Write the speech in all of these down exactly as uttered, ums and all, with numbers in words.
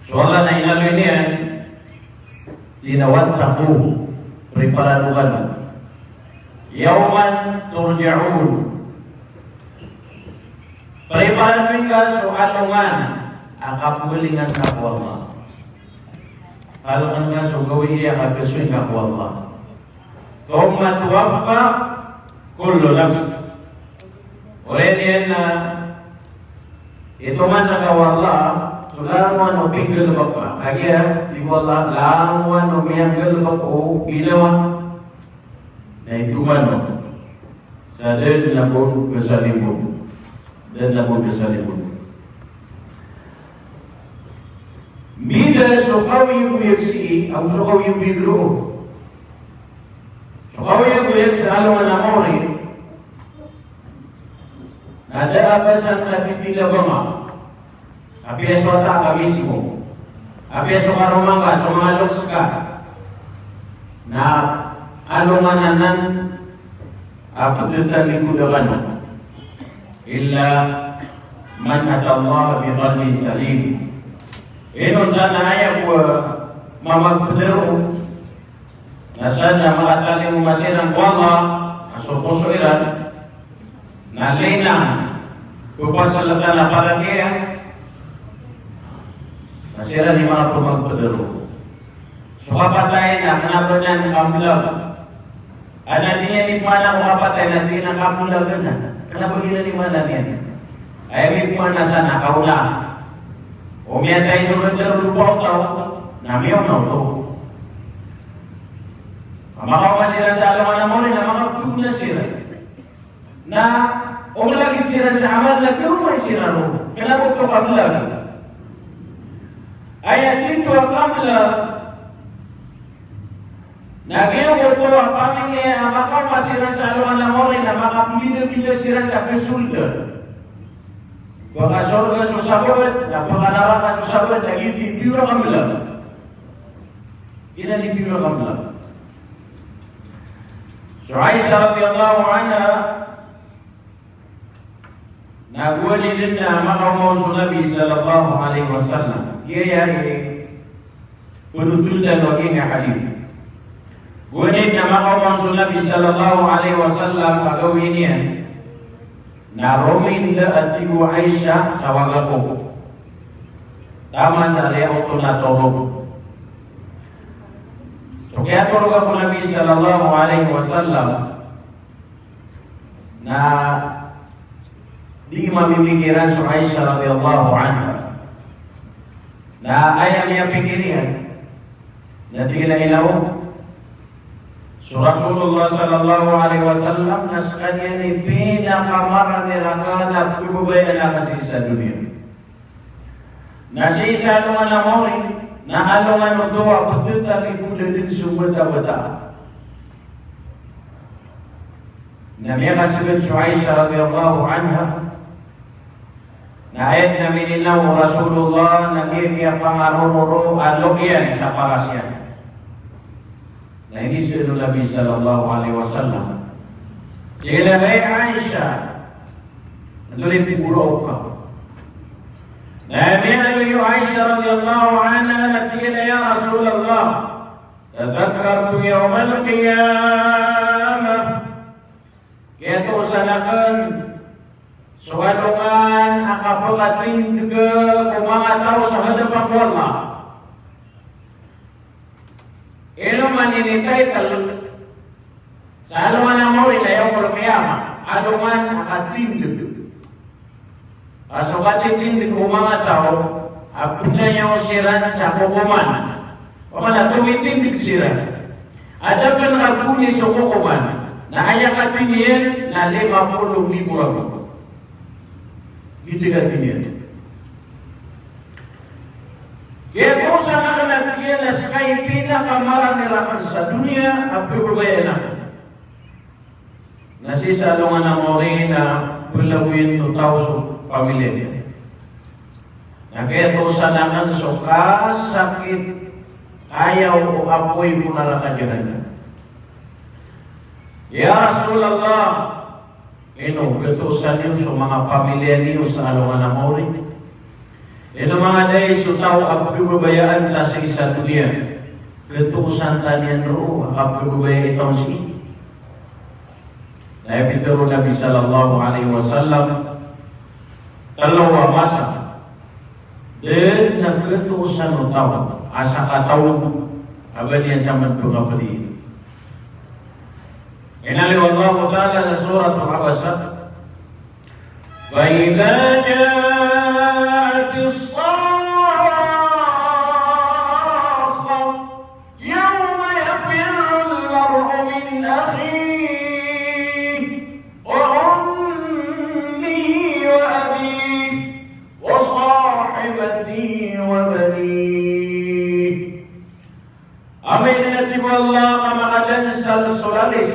So Allah na inaloy niyan, tig iyan a wattaqu, preparado kano. Yawman turja'un. Preparado ingka so alongan a kapelingan ka ko Allah. Alongan ka so gawii a kapesoy ka ko Allah. Thumma tuwaffa kullu nafs. Oriyan iyan na itoman rka o Allah so langowan o pinggalbk ka. Kagiya tig o Allah, langowan o miyanggalbk o ginawa na itoman on sa da dn a bo kasalib on. Da dn a bo kasalib on. Mbida so kaoyagoyag sii ago so kaoyagoyag roo. So kaoyagoyag sa alongan a maori na da a ba san katitilabangan. Apiya so wata ka mismo, apiya so karoma ngka, so manga loks ka, na alongan anan a pthatalikoda kano. Illa man atallaha biqalbin salim. Inonta na aya bo a mamagpd roo na san na makatalingoma siran ko Allah a so poso iran na linang, pphasal a paratiyaya, na siran i manga pmagpd roo. So kapatay na kna ba nan kamblag. Anan iyan i maana ko kapatay na di nan kamblag anan. Kna ba giyanan i maana niyan. Aya mimaana san na kaola. O miyatay so bandar o lopa o taw na miyaona oto. Makaoma siran sa alongan a maori na makaptona siran. Na o mlagid siran sa amal na karoma siran roo. Kna ba oto kamblag. Aya titho a kamblag na giyoto a pamilya a makaoma siran sa alongan a maori na makapmbidabida siran sa kasold. Pkasorga so sabaad, na pkanaraka so sabaad, na giyoto i biyor a kamblag. Giyanan i biyor a kamblag. So Aisha radiyallahu anha, na gowani dn a makaoma on so Nabi sallallahu alaihi wasallam. Giyaya i pnotholan o giyangkai a hadith. Gowani dn a makaoma on so Nabi sallallahu alaihi wasallam, a gawii niyan na rominda a tig o Aisha sa waga ko. Taman sa riya oto na torog. So kiyatorog ko Nabi sallallahu alaihi wasallam, na di mamimikiran so Aisha radiyallahu anha. Na aya miyapikir iyan na tig iyan a, so Rasulullah sallallahu alaihi wasallam na skaniyan i pinakamarani rakn a pkhababayaan akn sii sa doniya. Na sii sa alongan a maori na alongan oto a pthatalikoda dn so batabata. Na miyakasgad so Aisha radiyallahu anha. Na aya dn a mininaw o Rasulullah na giya pangarororo a lo iyan sa paras iyan. Na inizaan o Nabi sallallahu alaihi wasallam. Tig iyan a, "Hay Aisha, antonaa i pgoraok ka?" Na miyaaloy o Aisha radiyallahu anha na tig iyan a, "Ya Rasulullah, tadhakkartu yawmal qiyamah." Kiyatosan akn so alongan a kapkatindg ko manga taw sa hadapan ko Allah. Ino man ini title sa alongan a maori na Yawmul Qiyamah, alongan a katindg. A so katitindg o manga taw a pnayaw siran sa kokoman. Opama na tomitindg siran. Adn a pn a goni so kokoman na aya katii niyan na lima polo libo ragon. Giyoto i katii niyan. Kiyatosan akn a tig iyan a ska i pinakamarani rakn sa doniya a pkhababayaan akn. Na sii sa alongan a maori na plagoyan o taw so pamilya niyan. Na kiyatosan akn so kasakit, ayaw o apoy ko naraka Jahannam. Ya Rasulullah, ino kiyatosan iyo so manga pamilya niyo sa alongan a maori? Ino manga dai so taw a pkhababayaan ta sii sa doniya, khatoosan ta niyan roo a kapkhababayai taw sii. Na aya pitharo o Nabi sallallahu alaihi wasallam, tlo a masa dn a khatoosan o taw a sakataw a ba niyan samad pngapdi. Inaloy o Allahu Ta'ala na Suratul Abasa, فإذا جاءت الصاخة يوم يفر المرء من أخيه وأمه وأبيه وصاحبته وبنيه. Amay na tig o Allah ka makadnsal so lalis,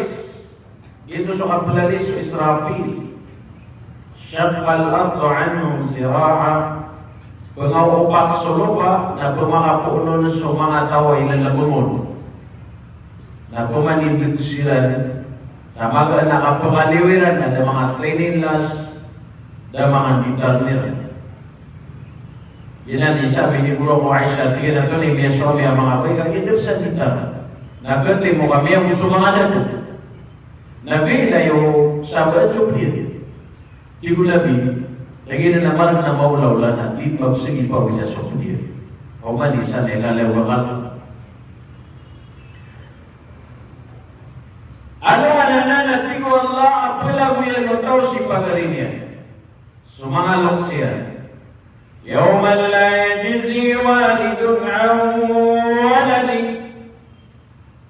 giyoto so kaplalis o Israfil. Shaqqal ardu anhum sira'a. Pngaopak so lopa na pmakapoonon so manga taw a ilalabng on. Na pmanindg siran, sa magaan a kapngaliyo iran na da manga tinilas, da manga ditar iran. Giyanan i isa a minigoraok o Aisha, tig iyan a antonaa i miyasowa ami a manga babay ka giyangkaya sa ditar. Na khatimo kami ago so manga dato. Na giyanan iyo sa ba a so pd iyan. Tig o Nabi, lagid anan a margn a maolaola na di pmapsgi pawis a so pd iyan. Oman i isa na ilalaw akal. Alongan anan a tig o Allah a plagoyan o taw si pagari niyan so manga loks iyan. Yawma la yajzi walidun an waladihi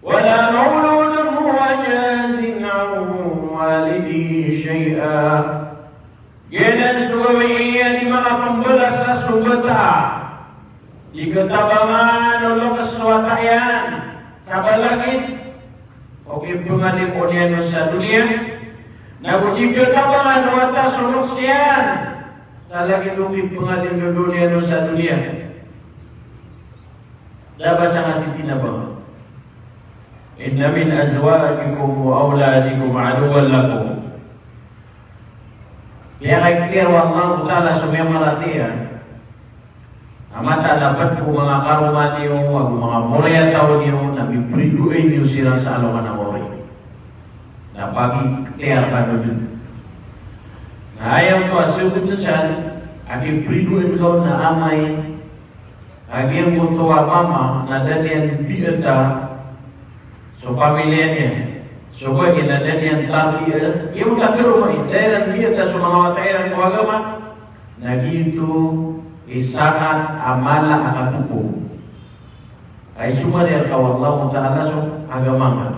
wala mawludun huwa jazin an walidihi shay'a. Giyanan so gawii a di makapmbalas so wata a di katabangan o loks o wata iyan sa balagid o kipngaling o niyan on sa doniya, na go di katabangan o wata so loks iyan sa lagid o kipngaling o niyan on sa doniya. Da ba sangkatitinabang. Inna min azwajikum wa awladikum aduwwan lakum. Piyakaikhtiyar o Allahu Ta'ala so miyamaratiyaya a mataan a pd ko manga karoma niyo ago manga moriyataw niyo na pipiridoay niyo siran sa alongan a maori. Na pagikhtiyar kano dn. Na aya oto a sabotn san a kipiridoay ngka on na amay a giyangkoto a mama na da niyan biyata so pamiliya niyan, so ba niyan na da niyan tarbiya, giyangkoto a karoma iyan, da iran biyata so manga wata iran ko agama, na giyoto i sakat a mala a katokaw. Ay somariyar ka o Allahu Ta'ala so agama ngka.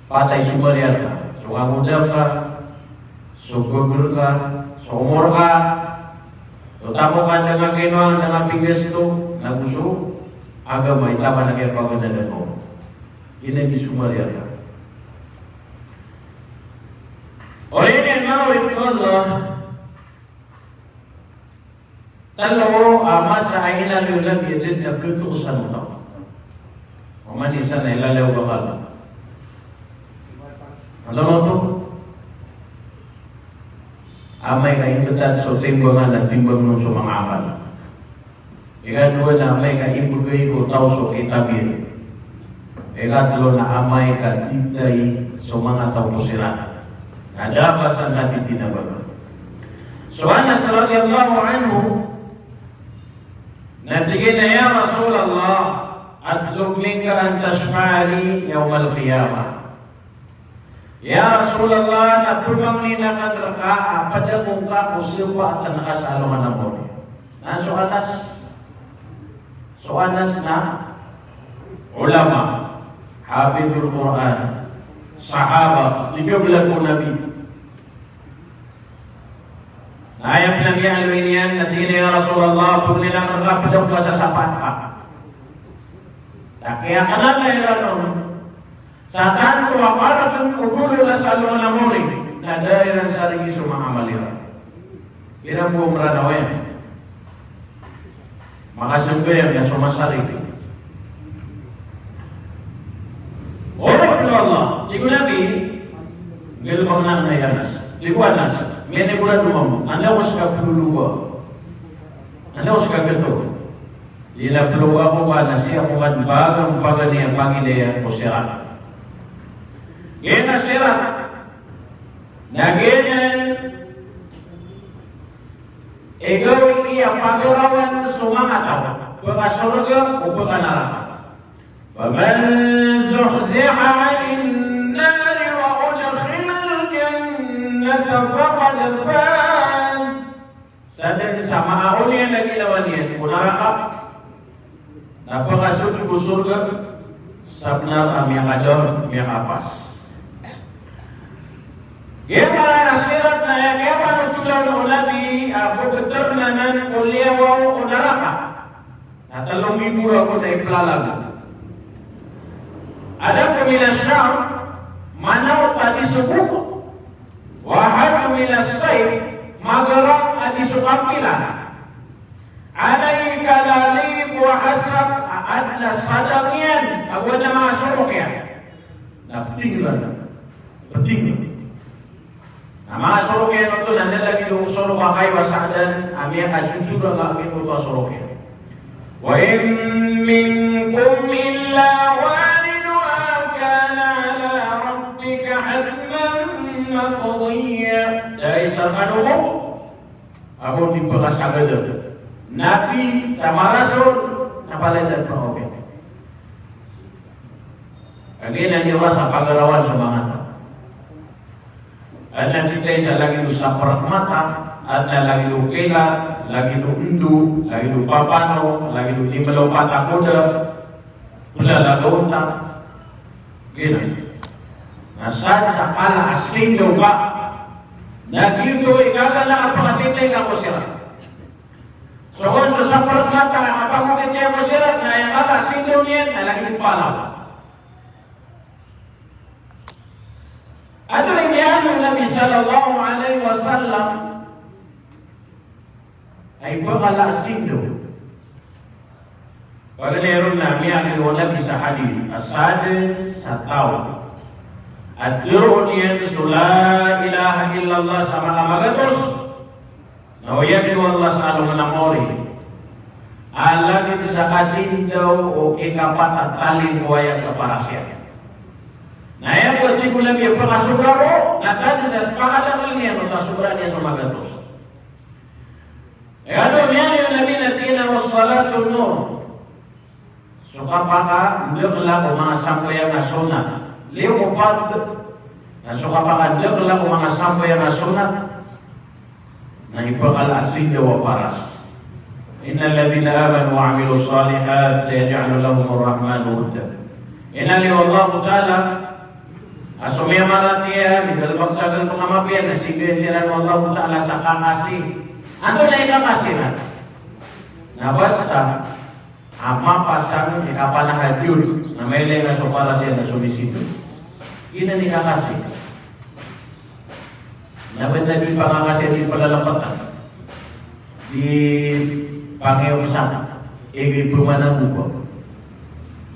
Patay so mariyar ka, so kangodaan ka, so gogor ka, so omor ka, so tamokan da nga kinowa, da nga pinggasto, na go so agama i taman a kiyapaganadan ko. Ino i somariyar ka. Oriyan iyan manga oripn o Allah. Tlo a masa a inaloy o Nabi a da dn a khatoosan o taw. Oman i isa na ilalaw akal. Antonaa oto? Amay ka imbtad so timbangan a timbang on so manga amal. Ikadowa na amay ka imbgay ko taw so kitab iyan. Ikatlo na amay ka tithay so manga taw ko siran. Na da ba sangkatitinabang. So Anas radiyallahu anhu na tig iyan a, "Ya Rasulullah, atlub minka an tashfa'a li yawmal qiyamah." Ya Rasulullah, na pmangnin akn rka a pd ako ngka ko sapaatan ka sa alongan a maori. Na so Anas, so Anas na ulama, hafidhul Qur'an, sahaba, di kablag o Nabi. Na aya pnagaloy niyan na tig iyan a, "Ya Rasulullah, pangnin akn rka a pd ako ngka sa sapaat ka." Takay akn a kairan on. Sa tanto a paratn o golaola sa alongan a maori, na da iran sarigi so manga amal iran. Iran bo Mranaw iyan. Makasambayang na so masarigi. Oway, ya Allah, tig o Nabi, nggalbkn akn i Anas. Tig o Anas, miyanigoran o mambo, anda ko ska plolowa. Ano ska gioto? Di na ploga ko ka na sii ko ka bagang paganay a pagilaya ko sirat. Giya na sirat na giyanan i gawii a pagarawan so manga taw, pkasorga o pkanaraka. Faman zuhziha 'anin nari wa udkhilal jannata faqad faz. Sadn sa maawon iyan a ginawa niyan ko naraka na pkasold ko sorga, sabnar a miyakadon, miyakapas. Giya maana a sirat na aya kiyapanotolan o Nabi a pktrn anan ko liyawaw o naraka na tlo nggibo ragon a iplalago. Adn ko minas sya'ar, manawt a di so bok. Wa ahaddu minas sayf, magarang a di so kampilan. Alayhi kalalib wa hasab, a adn a sadang iyan ago adn a manga sorok iyan. Na ptingla, ptingla. Na manga sorok iyan oto na da lagid o sorok a kaiwa sa adan a miyakazozora a giyangkoto a sorok iyan. Wa in minkum illa wariduha kana ala rabbika hatman maqdiyya. Da isa rkano bo a ba di pkasagad, nabi, sa manga rasul, na palaya sa pangawbi. Kagiya na niyo sa pagarawan so manga taw. Adn a titay sa lagid o saprk mata, adn a lagid o kila, lagid o ndo, lagid o papano, lagid o di mlaw patakoda, plalagaw ta. Giya na. Na sadn sa kala a sindaw ka. Na giyoto i kagala a pkatitay ka ko sirat. So kon so saprk mata a kapakokit iyan ko sirat na aya kala a sindaw niyan na lagid o palaw. Antonaa i miyaaloy o Nabi sallallahu alaihi wasallam a ipakala a sindaw? Paganay ron na miyaaloy o Nabi sa hadith a sadn sa taw a tharoon iyan so la ilaha illallah sa manga magatos, na oyadn o Allah sa alongan a maori a lagid sa kasindaw o ikapat a talingkowaya sa paras iyan. Na aya bo, tig o Nabi, a pakasobra ron na sadn sa pakadakl iyan o kasobra niyan so magatos. Aya bo, miyaaloy o Nabi na tig iyan a was-salatu nur. So kapakandakla ko manga sambayang a sonat. Liyo ko fard. Na so kapakandakla ko manga sambayang a sonat na ipakala a sindaw a paras. Innal ladhina amanu wa amilus salihat sayaj'alu lahumur rahmanu wudda. Inaloy o Allahu Ta'ala a so miyamaratiyaya, migalbk sa galbk a mapiya, na sii siran o Allahu Ta'ala sa kakasi. Antonaa i kakasi ran? Na basta a mapasang i kapanahadiyod, na mailay na so paras iyan na somisindaw. Giyanan i kakasi. Na ba na di pangakasi di palalapatan, di pangiyosan, igi pemanagupa.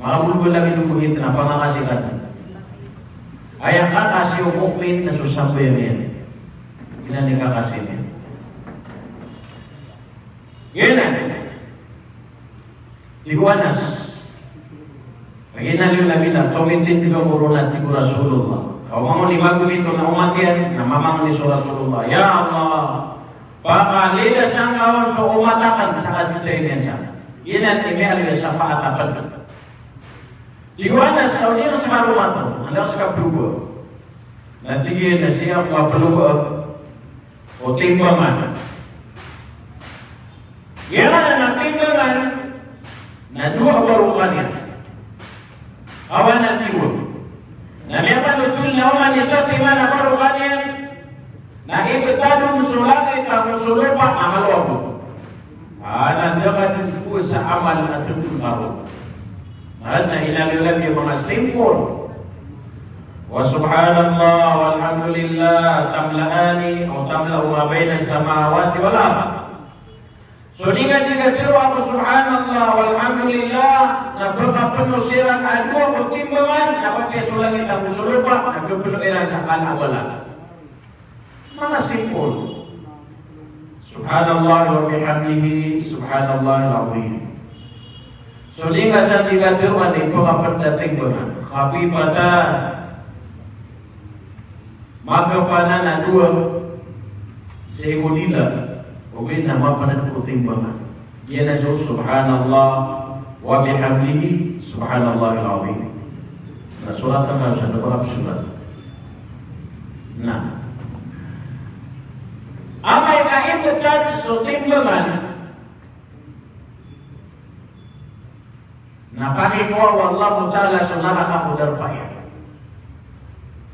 Makabolbol lagid o pengit na pangakasi ka. Aya kakasi o mu'min na so sambayang iyan. Giyanan i kakasi niyan. Giyanan. Tig o Anas, kagiya na liyo Nabi na tomitindg ako ron a tig o Rasulullah, ka oman i magogito na omat iyan na mamangni so Rasulullah, "Ya Allah, pakalidasn ka on so omat akn sa katitay niyan sa." Giyanan i miyaaloy a sapaat a pd. Tig o Anas, sa o di ngka ska romato, anda ngka ska ploba? Na tig iyan a sii ako kaploba o timbangan. Giyanan a timbangan na dowa a barokan iyan. Awa na tiwa. Na miyapanothol na oman i satiman a barokan iyan na ibtad on so langit ago so lopa a malowa bo. Ana da ka dn bo sa amal a totol ka ron. Adn a inaloy o Nabi a manga simple. Wa subhanallah, walhamdulillah, tamla'ani, aw tamla'u ma bayna samawati wal ard. So di ngka di katharo a subhanallah, walhamdulillah, na pkhapno siran a dowa ko timbangan, na apiya so langit ago so lopa, na khapno iran sa kala a balas. Manga simple. Subhanallah wa bihamdihi, subhanallahil azim. So di nga sa di ka dawani ko kapagdating ko na. Khafifatan. Makapanan a dowa sii ko dila, ogaid na mapanan ko timbangan. Giyanan so subhanallah wa bihamdihi, subhanallahil azim. Na, surat na sa dapat surat. Na. Amay ka ibtad so timbangan, na pakikowa o Allahu Ta'ala so naraka ko darpa iyan.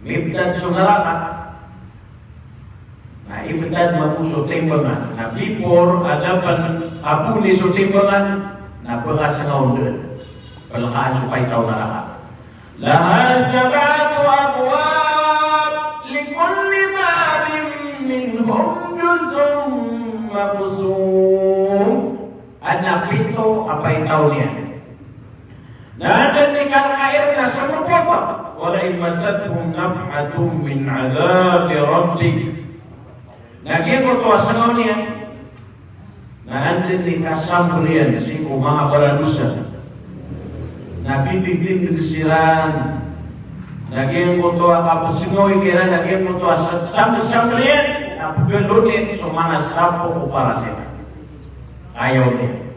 Mibtad so naraka, na ibtad mambo so timbangan. Na before a da pn kapoon i so timbangan, na pkasngaw dn. Plkaan so paitaw o naraka. Laha sab'atu abwab, likulli babin minhum juz'un maqsum. Adn a pito a paitaw niyan. Na anda dn i karka iran na somopo, wa la'in massathum nafhatun min adhabi rabbik. Na giyangkoto a sngaw niyan, na anda dn i kasamber iyan sii ko manga baradosa, na pithitindg siran. Na giyangkoto a kapsngawi kiran, na giyangkoto a sa-, samber-samber iyan, na pgalonin so manga sapo ko paras iyan. Ayaw niyan.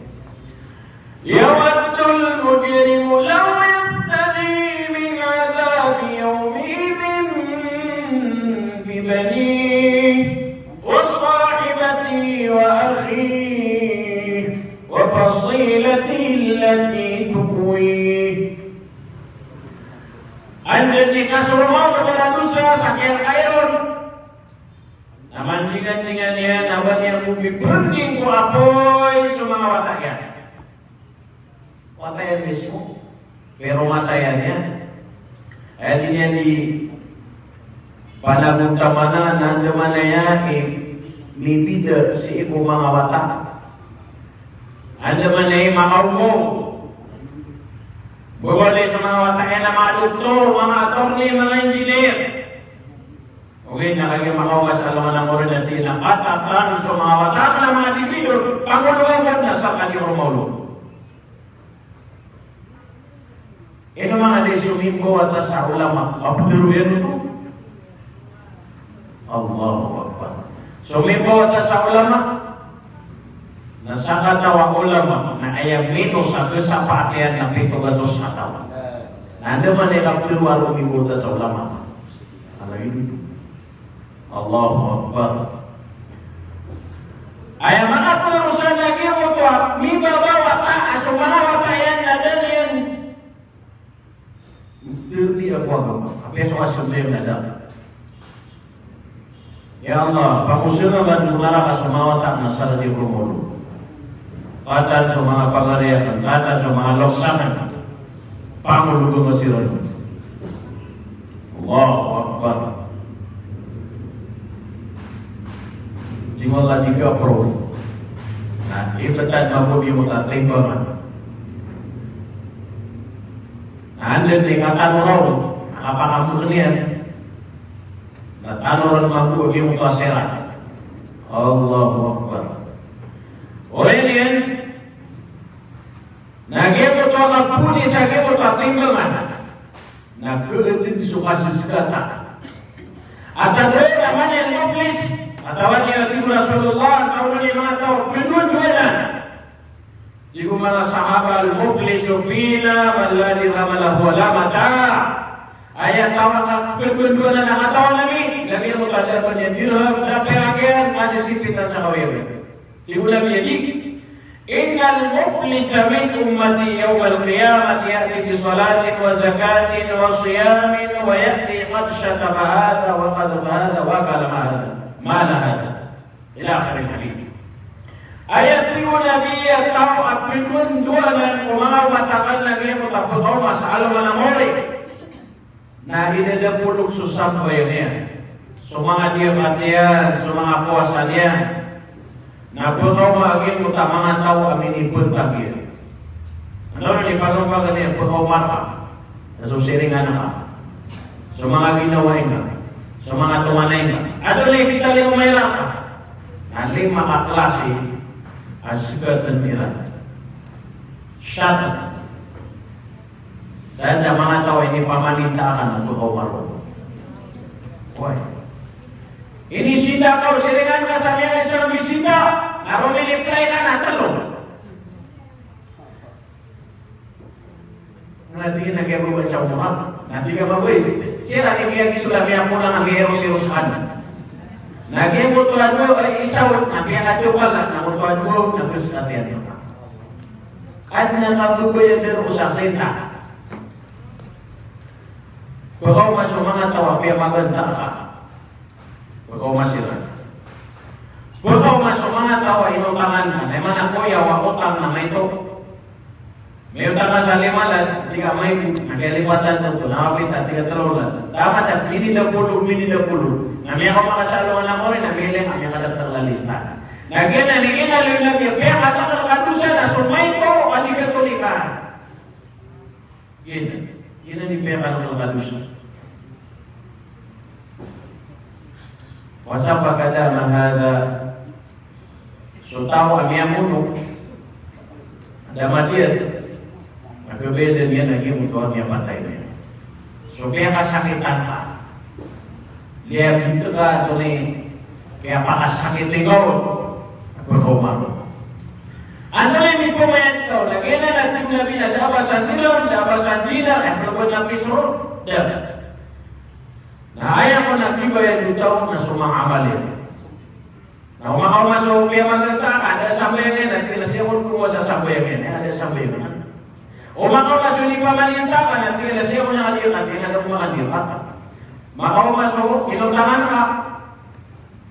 Yawaddul mujrimu law yaftadi min adhabi yawma'idhin bibanihi wa sahibatihi wa akhihi wa fasilatihi allati tu'wih. Anda dn i kasorongaw ko baradosa sa kiyarka iron, na mandingandingan iyan a ba niyan bo pipending ko apoy so manga wata iyan. Wata iyan mismo. Pero masaya niyan. Aya di niyan di panagontaman na andamanaya i mibida sii ko manga wata. Andamanaya i makaomaw. Bawal i so manga wata iyan a manga doktor, manga attorney, manga engineer. Ogaid na kagiya makaoma sa alongan a morena, tig iyan a katatan so manga wata akn a manga dipidor, pangologan na sa kadiya romaolo. Ino manga di somimbaw a ta sa ulama, mapdaro iyan oto. Allahu Akbar. Somimbaw a ta sa ulama, na sakataw a ulama, na aya minos a kasapaat iyan na pito gatos a taw. Na andamanaya i kapdaro a romimbaw a ta sa ulama. Allahu Akbar. Aya manga pnorosan lagid oto a mibaba a wata, a so manga wata iyan na da niyan dn di ako agama. Apiya so kasambayang na da. Ya Allah, pangosnga ka dn ko naraka so manga wata akn a salakaw ko molo. Katan so manga pagari akn, katan so manga loks akn. Pangologan ka siran. Allahu Akbar. Di wala di ka pro. Na, ibtad mambo di mo tatimbangan. Na, anda di katanoran, kapakamuknian. Na, tanoran mambo di mo pasiran. Allahu Akbar. Ori niyan, na giyoto a kapoon sa giyoto a timbangan. Na khaladn so kasisgata. At anda i namaniyan muflis, a taw a di Rasulullah, a taw a di manga taw a pndowandowanan. Tig o manga sahaba, "Al-muflisu fina man la dirhama lahu wa la mata'." Aya taw a kapndowandowanan a katawan ami, lagid o da a ba niyan dirham, da a pirak iyan, kasisipitan sa kawir. Tig o Nabi a di, "Innal muflisa min ummati yawmal qiyamati ya'ti bi salatin wa zakatin wa siyamin wa ya'ti qad shatama hadha wa qadhafa hadha wa akala mala hadha, mala hadha." Ila akhiril hadith. Aya tig o Nabi a taw a pndowandowanan o manga omat akn na giyoto a pkaoma sa alongan a mori. Na inadapolok so sambayang iyan, so manga diyakat iyan, so manga powasa niyan. Na pkaoma a giyoto a manga taw a minipantag iyan. Anda ron i pagampagan iyan, pkaoma rka. Na so siringan ka, so manga ginawa ingka, so manga tonganay ingka. Anda ron i kitalingoma iran ka. Na lima ka klasi a sgatan iran. Siyat. Sa da manga taw a inipamaninta akan a pkaoma roo. Oway. Inisinda ka o Siringan ka sa miyakaisa a misinda. Na romiliply ka na tlo. Na tig iyan a giya baba sa Umrah. Na tig a baba, eh, siran i miyagisola, miyakolang a miyairosiros anan. Na giya bo to a dowa, eh, isa on, na miyakatiyokal, na giya bo to a dowa, na pskatiyan. Adn a kababayad roo sa sinda. Pkaoma so manga taw a piyamaganta ka. Pkaoma siran. Pkaoma so manga taw a inotangan ka, na aya maana ko aya a otang na maito. Miyotang ka sa lima lad, tig ka maibo, na kiyalipatan oto, na mapita, tig ka tlo lad. Taman a minida polo, minida polo. Na miyakaoma ka sa alongan a mori, na miyailay ka, miyakadakl a lista. Na giyanan i inaloy o Nabi a piyakadakl a dosa na so maito a di katolikan. Giyanan, giyanan i piyakadakl a dosa. Wa safaka dama hadha. So taw a miyamono, da matiyan, na kabayadan iyan a giyoto a miyapatay niyan. So piyakasakitan ka. Liyabit ka, antonaa i piyakasakit ka on? Pkaoma. Antonaa i mipamayad ka on? Lagid anan a tig o Nabi na da a ba sa dinar, da a ba sa dinar, eh, pkhababayad na piso, da. Na aya kon a kibayad o taw na so manga amal iyan. Na o makaoma so piyamaganta ka, da a sambayang iyan, na tig iyan a sii ako dn kowa sa sambayang iyan, eh, da a sambayang iyan. O makaoma so inipamaninta ka, na tig iyan a sii ako niyan kadiyakat, na tig iyan a da ako makadiyakat. Makaoma so inotangan ka.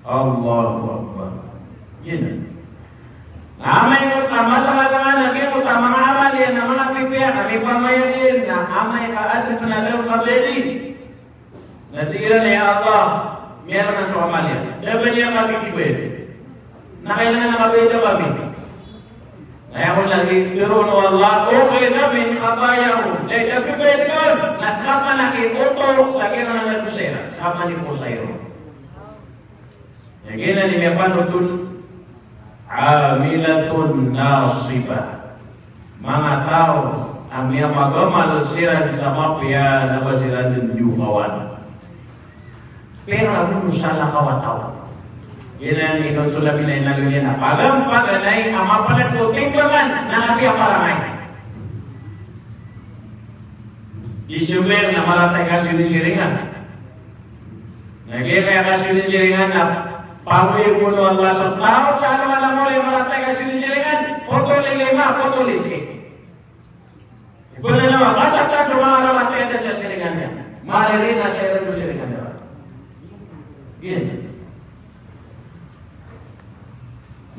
Allahu Akbar. Giyanan. Na amay ka malangalangan a giyoto a manga amal iyan a manga pipiya ka, mipamayad iyan, na amay ka adn pn a da on kabayadi. Na tig iran a, "Ya Allah, miyalangan so amal iyan. Da a ba niyan kami kibayad. Na kailangan a kabayada kami." Na aya kon lagid, tharoon o Allah, "Ukhidha min khatayahum." Lagid a kibayad ka on, na skap man a kioto sa giyanan a dosa iran. Skap man i posa iran. Aya giyanan i miyapanotol, amilatun nasibah. Manga taw a miyamagamal siran sa mapiya na ba siran dn diyokawan. Pero ago no salakaw a taw. Giyanan i inonot o Nabi na inaloy iyan a pagampaganay a mapalad ko timbangan na apiya parangay. Di somiyong na marata i kasirinsiringan. Na giya kaya kasirinsiringan na pagoyag o Allah so taw sa alongan a mori a marata i kasirinsiringan, potol i lima, potol i sii. Ibarat na katatan so manga rarat iyan sa siringan iyan. Maririnas iran so siringan iyan. Giyanan.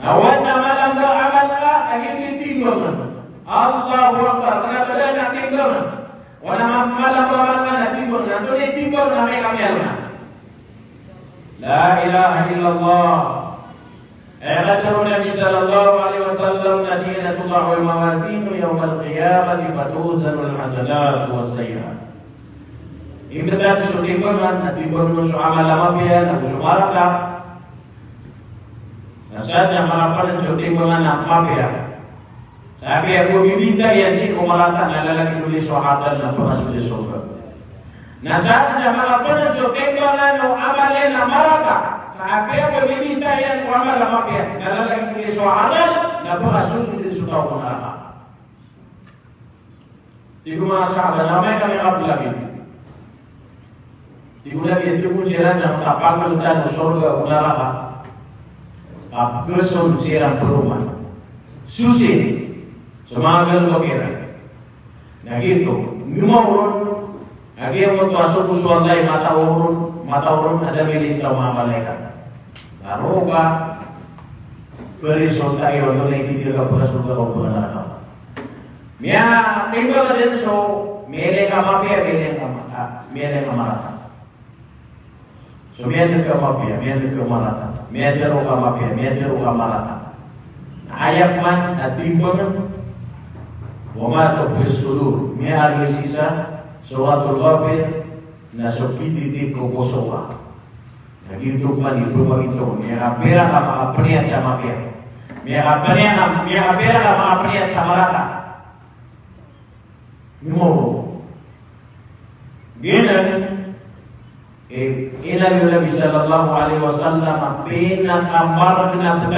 Na o adn a malambo a amal ka a giyoto i timbangan. Allahu Akbar, kna ba da a timbangan. O adn a malambo a amal ka na timbangan. Antonaa i timbangan? Na amay ka miyalna. La ilaha illallah. Aya katharo o Nabi sallallahu alaihi wasallam na tig iyan a tuda'ul mawazinu yawmal qiyamati fatuzanul hasanatu was sayyi'at. Imbtad so timbangan, na timbangan so amal a mapiya, na so marata. Na sadn a makapanad so timbangan a mapiya. Sa apiya bo bibinta iyan sii ko marata na lalagid o di so adn na pakasold sa sorga. Na sadn a makapanad so timbangan o amal iyan a marata. Sa apiya bo bibinta iyan ko amal a mapiya na lalagid o di so adn na pakasold sa taw ko naraka. Tig o manga sahaba na amay ka miyakaplagid. Tig o Nabi, tig o siran sa kapagoltan o sorga ago naraka, kapgeson siran paroman. Sosin so manga galbk iran. Na giyoto, miyamaoron, na giyoto a so Allah i mataoron, mataoron a da milista o manga malaikat. Na roo ka perisonta iyo, antonaa i kitir ka, pekasorga ka o penaraka. Miyatimbangan dn so miyailay ka mapiya, miyailay ka ma-, ah, miyailay ka marata. So miyadeg ka mapiya, miyadeg ka marata. Miyadaro ka mapiya, miyadaro ka marata. Na aya pman a timbangan, wa ma tukhfi sudur, miyaarg sii sa Suratul Ghafir, na so pititik o poso ka. Lagid oto man i pmangito, miyakapirak a makapniyat sa mapiya. Miyakapirak a, miyakapirak a makapniyat sa marata. Ino giyanan, eh, inaloy o Nabi sallallahu alaihi wasallam a pinakamargn a pd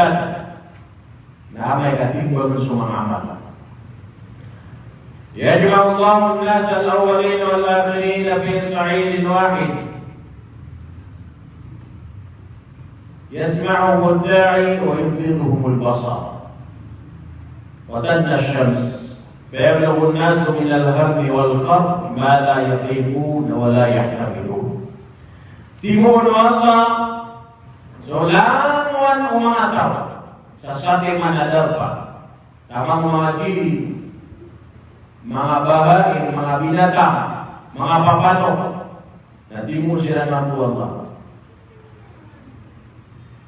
na amay ka timbangn so manga amal. Yajma'u Allahu an-nasa al-awwalina wal-akhirina fi sa'idin wahid. Yasma'uhu ad-da'i wa yudrikuhu al-basar. Wa tadnu ash-shams. Fa yablughu an-nasu min al-hammi wal-karb ma la yutiqun wa la yahtamilun. Timoon o Allah so langowan o manga taw sa satiman a darpa. Taman o manga dii, manga bahaim, manga binatang, manga papanok. Na timoon siran mambo o Allah.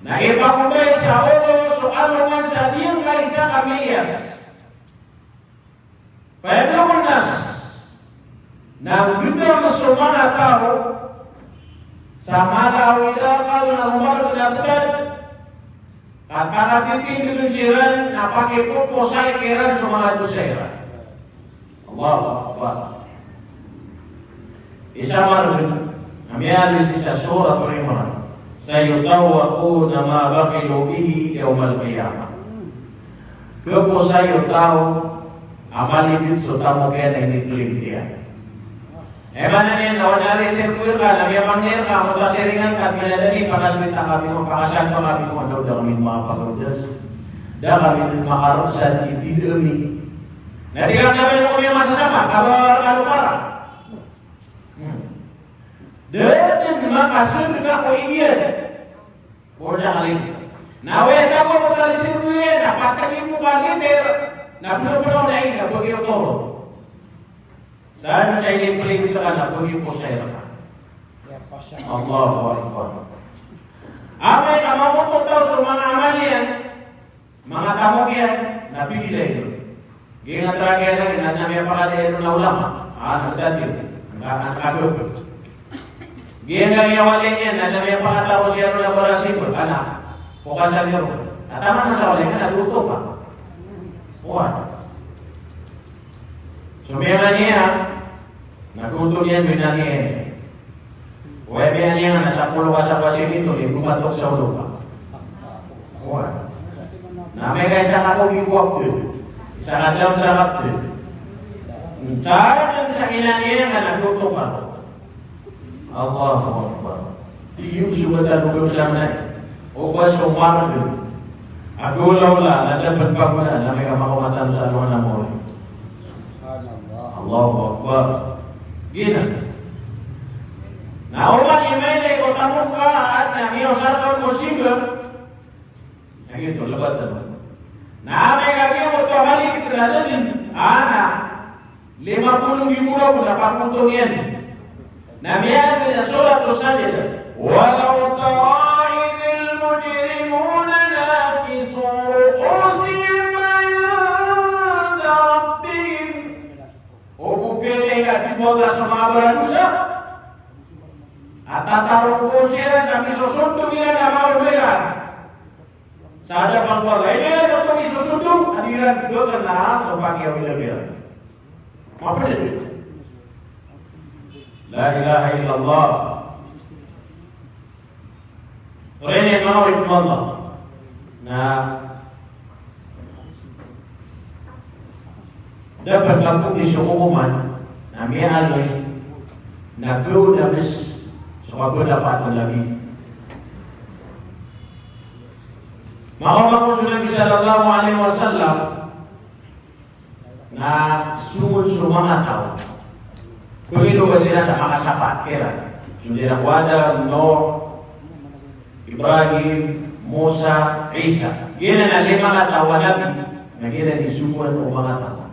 Na ipangombay sa olo so alongan sa diyangkai sa kamiliyas. Fa yablughu an-nas. Na gdam so manga taw sa mala a akal na omargn a pd. Ka pakatitindgn siran na pakipoposay kiran so manga dosa iran. Allahu Akbar. Isa margn a miyaaloy sii sa Surat Imran, sayutawwaquna ma bakhilu bihi yawmal qiyamah. Khaposay o taw a malidit so tamok iyan a iniplint iyan. Aya maana niyan na o da a resirko rka, na miyamangni rka, o da a siringan ka, na da a di, pakasowita kami ko, pakasadpa kami ko, na da kami makapagawdas. Da kami makarosad i dii ami. Na tig iyan a kami ko miyamasasama, kaba kalo para. Hmm. Da dn makasadka ko iyan. Bor da kali. Na aya tago ko da a resirko iyan, na patag iyan ko ka litir, na pnopno na ig, na bagi o toro. Sa aya sa iniplint ka na bagi posay rka. Allahu Akbar. Amay ka mamoto o taw so manga amal iyan, manga tamok iyan, na pigilay. Giyangkaya a tragediya na, na miyapakadai ron a ulama. Ah, na dati. Ang ka-, ang kagop. Giyangkaya a wali niyan na, na miyapakataro siya ron a barasibol. Ana, pokasan iyan ron. Na taman na sa wali niyan, na doto pa. Oway. So miyangani iyan, na doto niyan, miyangani iyan. Oway, miyangani iyan na sapolo ka sapa simento, di bumatok sa olo ka. Oway. Na amay ka isa ka ko giwak to. Isa ka dam drakap to. Ntad sa inani iyan na doto ka. Allahu Akbar. Iyo so bata ko gabsa na. O ba so margn a golaola na dapat pagolaan na amay ka makomatan sa alongan a mawri. Subhanallah. Allahu Akbar. Giyanan. Na oman i mailay ko tamok ka, adn a miyaosar ka on ko siga. Na giyoto, lebat na. Na amay ka giyoto a malikit na dn, ana, lima polo gibo ragon a pagoto niyan. Na miyaaloy a Suratus Sajdah, "Walaw tara idhil mujrimuna nakisu ru'usihim 'inda rabbihim." O bo piyatay ka, tig o Allah, so manga baradosa a tatarongkon siran sa kisosondog iran a manga oba iran. Sa adapan ko Allah, iniran oto kisosondog, a di iran khakanaan so pakiyawilag iran. Mapd. La ilaha illallah. Oriyan iyan manga oripn o Allah na dapat a pn so kokoman na miyaaloy na khaonamis so kabda a patot a Nabi. Makaoma kon so Nabi sallallahu alaihi wasallam na songon so manga taw. Pangilay siran sa makasapaat kiran. So siran ko Adam, Nuh, Ibrahim, Musa, Isa. Giyanan a lima kataw a nabi, na giyanan i songowan o manga taw.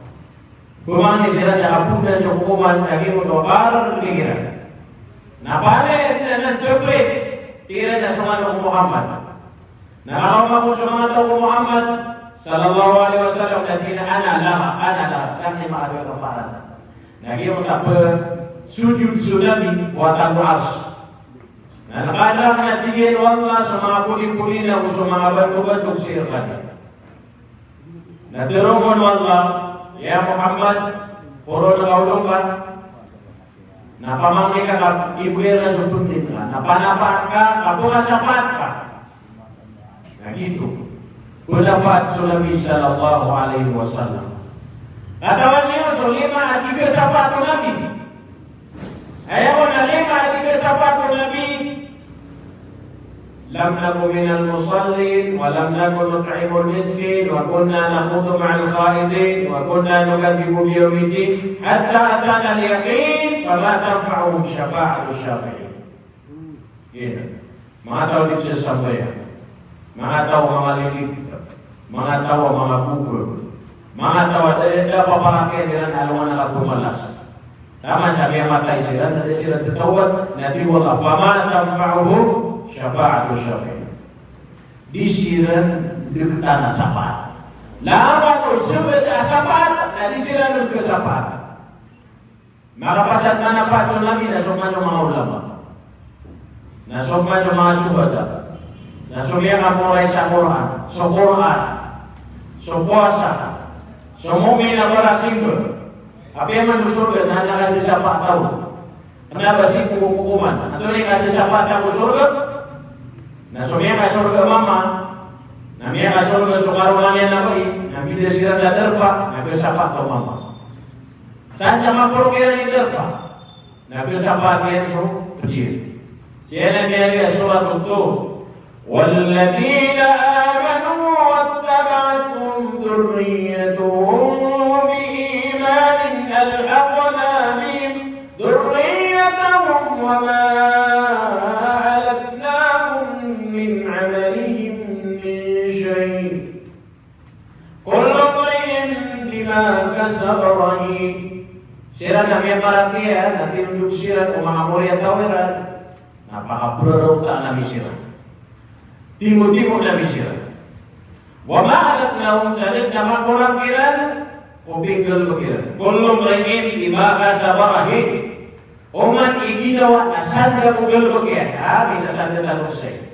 Pamangni siran sa kaponan so kokoman, sa giyoto a kargn iran. Na pala na, na, na, tepes, tig iran a songowan o Muhammad. Na makaoma kon so manga taw ko Muhammad sallallahu alaihi wasallam na tig iyan a ana laha, ana laha, sakn i makadakl a paras. Na giyoto a psojod so Nabi ko wata o Arsh. Na kaadn a tig iyan o Allah so manga polipoli na go so manga batobato sii rkaniyan. Na teroon o Allah, ya Muhammad, poro na kaolong ka, na pamangni ka ka iboyar ka so pengnin ka, na panapaat ka, ka pekasapaat ka. Na giyoto penapaat so Nabi sallallahu alaihi wasallam. Katawan iyo so lima a di kasapaat o Nabi. Aya kon a lima a di kasapaat o Nabi, lam naku minal musallin, wa lam naku nut'imul miskin, wa kunna nakhudu ma'al khaidin, wa kunna nukadhdhibu biyawmiddin, hatta atanal yaqin, fama tanfa'uhum shafa'atu shafi'in. Giyoto. Manga taw a di sasambayang, manga taw a manga lilit, manga taw a manga bogor, manga taw a da, da paparakay iran alongan a kapemalas. Taman sa miyamatay siran, da siran tetawbat, na tig o Allah, fama tanfa'uhum shafa'atu shafi'in. Di siran dektan a sapaat. Langon o sebet a sapaat, na di siran dektan a sapaat. Makapasad manapaat so Nabi na so manga, manga ulama. Na so manga, manga shuhada. Na so miyakamoray sa Qur'an, so Qur'an, so powasa, so mu'min a barasimba. Apiya man so sorga na anda kasasapaat taw. Kena ba sii ko kokoman. Antonaa i kasasapaat taw ko sorga? Na so miyakasorga a mama, na miyakasorga so karoma niyan a bai, na bida siran sa darpa, na kasapaat taw mama. Sa anda maporok iran i darpa, na kasapaat iyan so pdir. Sii anan a miyari a Surat Tur. والذين آمنوا واتبعتهم ذريتهم بإيمان ألحقنا بهم ذريتهم وما ألتناهم من عملهم من شيء كل امرئ بما كسب رهين. Siran a miyakaratiyaya na tinondog siran o manga moriyataw iran, na pakabrarota a Nabi siran. Timotimo a Nabi siran. Wa ma alatnahum, sa da den a kakorang kiran ko pinggalebek iran. Kullu mri'in bima kasaba rahin. Oman i ginawa na sanda ko galebek iyan. Ah, bisa sanda tano saya.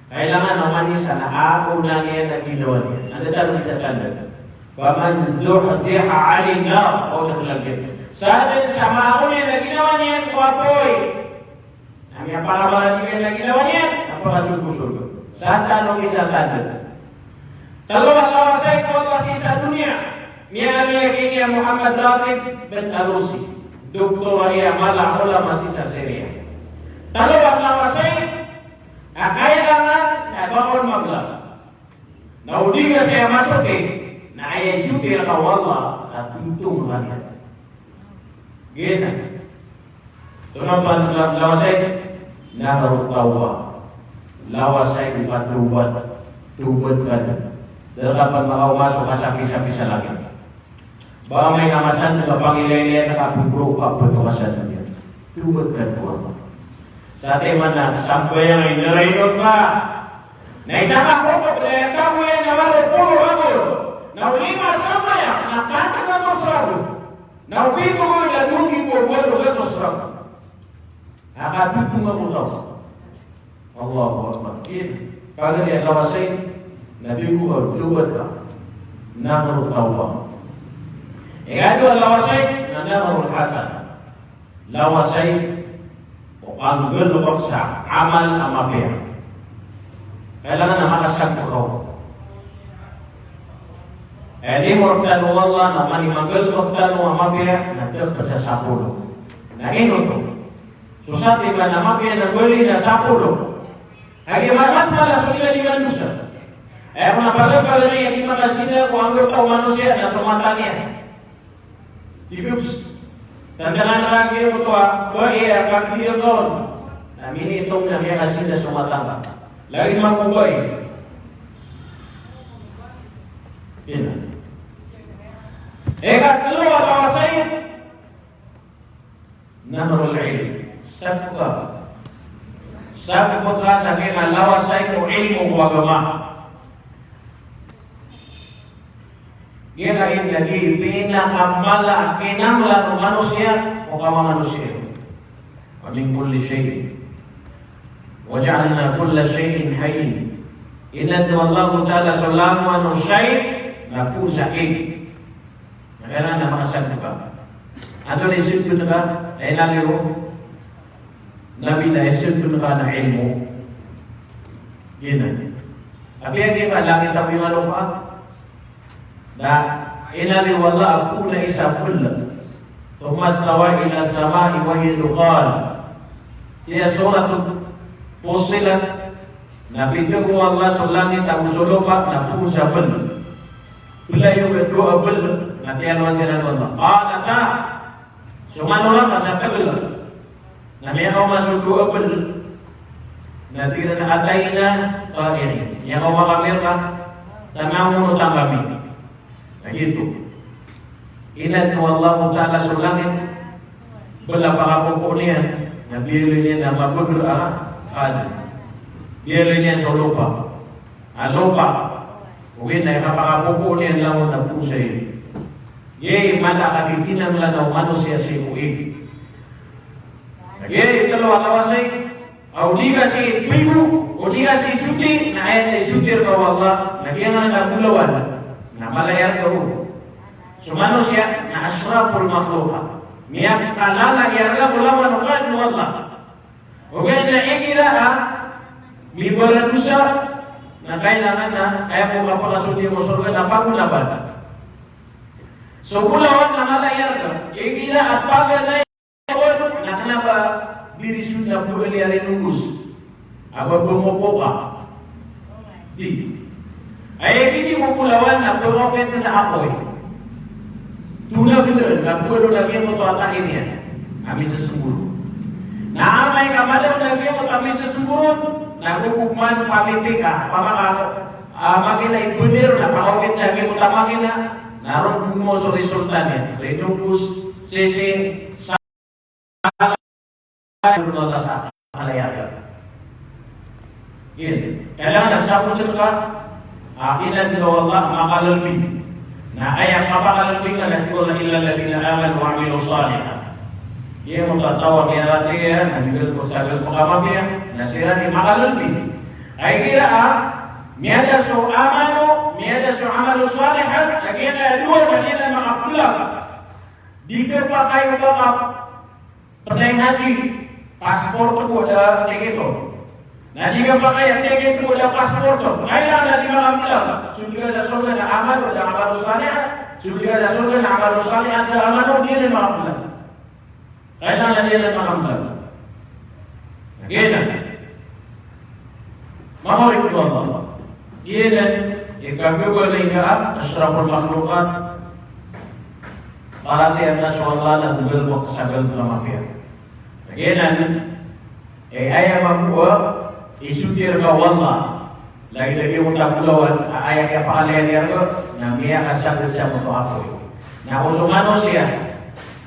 Kailangan a oman isa na aonan iyan a ginawa niyan. Anda tano isa sanda. Faman zuhziha 'anin nar, o, dakhalal jannah. Sa den sa maona iyan a ginawa niyan ko apoy, na miyapakamarani iyan a ginawa niyan, na pakasogo ko sorga. Sa tano isa sanda. Telo a lawasay ko Allah sii sa doniya. Miya, miya, miya, Muhammad Ratib bin Alusi. Doktor a mala a ulama sii sa Syria. Telo a lawasay a kailangan a ba on magla. Na o di ka saya masoti, na aya soti rka o Allah, na totong ka niyan. Giyanan. Tonaa pn a lawasay? Nahrut tawbah. Lawasay ko katawbat. Tawbat ka dn. Da rka pn makaoma so kasapisapi sa langit. Ba amay ka masandeg a pangilaylay na kapipro ka pn o kasandeg iyan. Tawbat ka dn ko Allah. Sa timan a sambayang a inarainot ka. Na isa ka polo, na aya tago iyan na walo polo ragon. Na o lima sambayang, na katlo ragon. Na o pito ragon, na dowa nggibo ago walo gatos ragon. Na katotong ako taw. Allahu Akbar. Ino? Pagari a lawasay, na tig o Allah, tawbat ka. Nahrut tawbah. Ikadowa a lawasay, na nahrul hasanah. Lawasay o kanggalebek sa amal a mapiya. Kailangan a makasagp ka on. Aya limo rektano o Allah na oman i manggalebek tano a mapiya na tep sa sapolo. Na ino oto? So satiman a mapiya na bali na sapolo. Kagiya mas mala so lima, lima dosa. Aya kon a pagari, pagari a di makasinda ko anggota o manosiya na so mata niyan. Tig o, tantangan ka giyoto a bai a pagdiyakon. Na minitong na miyakasinda so mata ngka. Lagid man ko bai. Ino? Ikatlo a lawasay, nahrul ilm. Sagp ka. Sagp ka sa giya lawasay ko ilmu ko agama. Giyanan i lagid i pinakamala a kinanglan o manosiya ko kamamanosiya. Wa min kulli shay'. Wa ja'alna kulla shay'in hayyin. Inadn o Allahu Ta'ala so langowan o shay' na poon sa ig. Na kailangan na makasagpa. Antonaa i sodn ka, na inaloy o Nabi na sodn ka na ilmo. Giyanan. Apiya giya ka langit apiya lopa. Na inaloy o Allah a poon a isa a bl. Thumma istawa ila samai wa hiya dukhan. Sii sa Suratul Fussilat, na pitharo o Allah so langit ago so lopa na poon sa bl. Bl a aya dowa a bl, na tiyalowan siran o Allah. Qalata. So mano rakat na tgl. Na miyakaoma so dowa a bl, na tig iran a ataina ta'i'in. Miyakaoma kami rka, tanangonot kami. Na giyoto. Inadn o Allahu Ta'ala so langit, bl a pakapopoon iyan, na biyaloy niyan a mabagr a kal. Biyaloy niyan so lopa. A lopa, ogaid na aya kapakapopoon iyan langon na poon sa ig. Giya i mala a kagiginanglan o manosiya sii ko ig. Na giya i tlo a lawas a ig, a o di ka sii pigo, o di ka sii soti, na aya na soti rka o Allah, na giyanan a bolawan, na mala i arga o so manosiya, na ashraful makhluqat. Miyakalala i arga ko langowan o kadn o Allah. Ogaid na igira a mibaradosa, na kailangan na aya ko kapakasoti ko sorga na pagonaban. So bolawan na mala i arga, igira a paganay on na kna ba di rizon na bolawan a rinogos a ba bomopoka. Di. Aya gini ko bolawan na pngokit sa apoy. Tona gdn na bolawan na giyangkoto a ta'i niyan a misasmbor. Na amay ka mala on na giyangkoto a misasmbor, na roo ko man pamipika, pamaka, a, makina i bnr na pangokit na giyangkoto a makina, na roo ko so resulta niyan. Rinogos, sising, Kailangan na sabotn ka, a, inadn o Allah a makalalbi. Na aya kapakalbi ka na tig o Allah, "Illa alladhina amanu wa amilus salihat." Giyangkoto a taw a miyaratiyaya, na migalbk sa galbk a mapiya, na siran i makalalbi. Aya igira a miyada so amanu, miyada so amalus salihat, lagid a dowa na di na makaplag. Di kapakay o maka pnay hadi, passport ko da ticket o. Na di kapakay a ticket ko da passport o. Kailangan na di makaplag. Sold ka sa sorga na amal o da amal o salihat. Sold ka sa sorga na amal o salihat da amal o di na makaplag. Kailangan na di na makaplag. Giyanan. Manga oripn o Allah. Giyanan i kagagawii a ashraful makhluqat. Paratiyayaan ka so Allah na ggalbk sa galbk a mapiya. Giyanan, e, aya mambo a isotir ka o Allah. Lagid a giyangkoto a bolawan a aya kiyapakalayalayag na miyakasagad sa moto a apoy. Na o so manosiya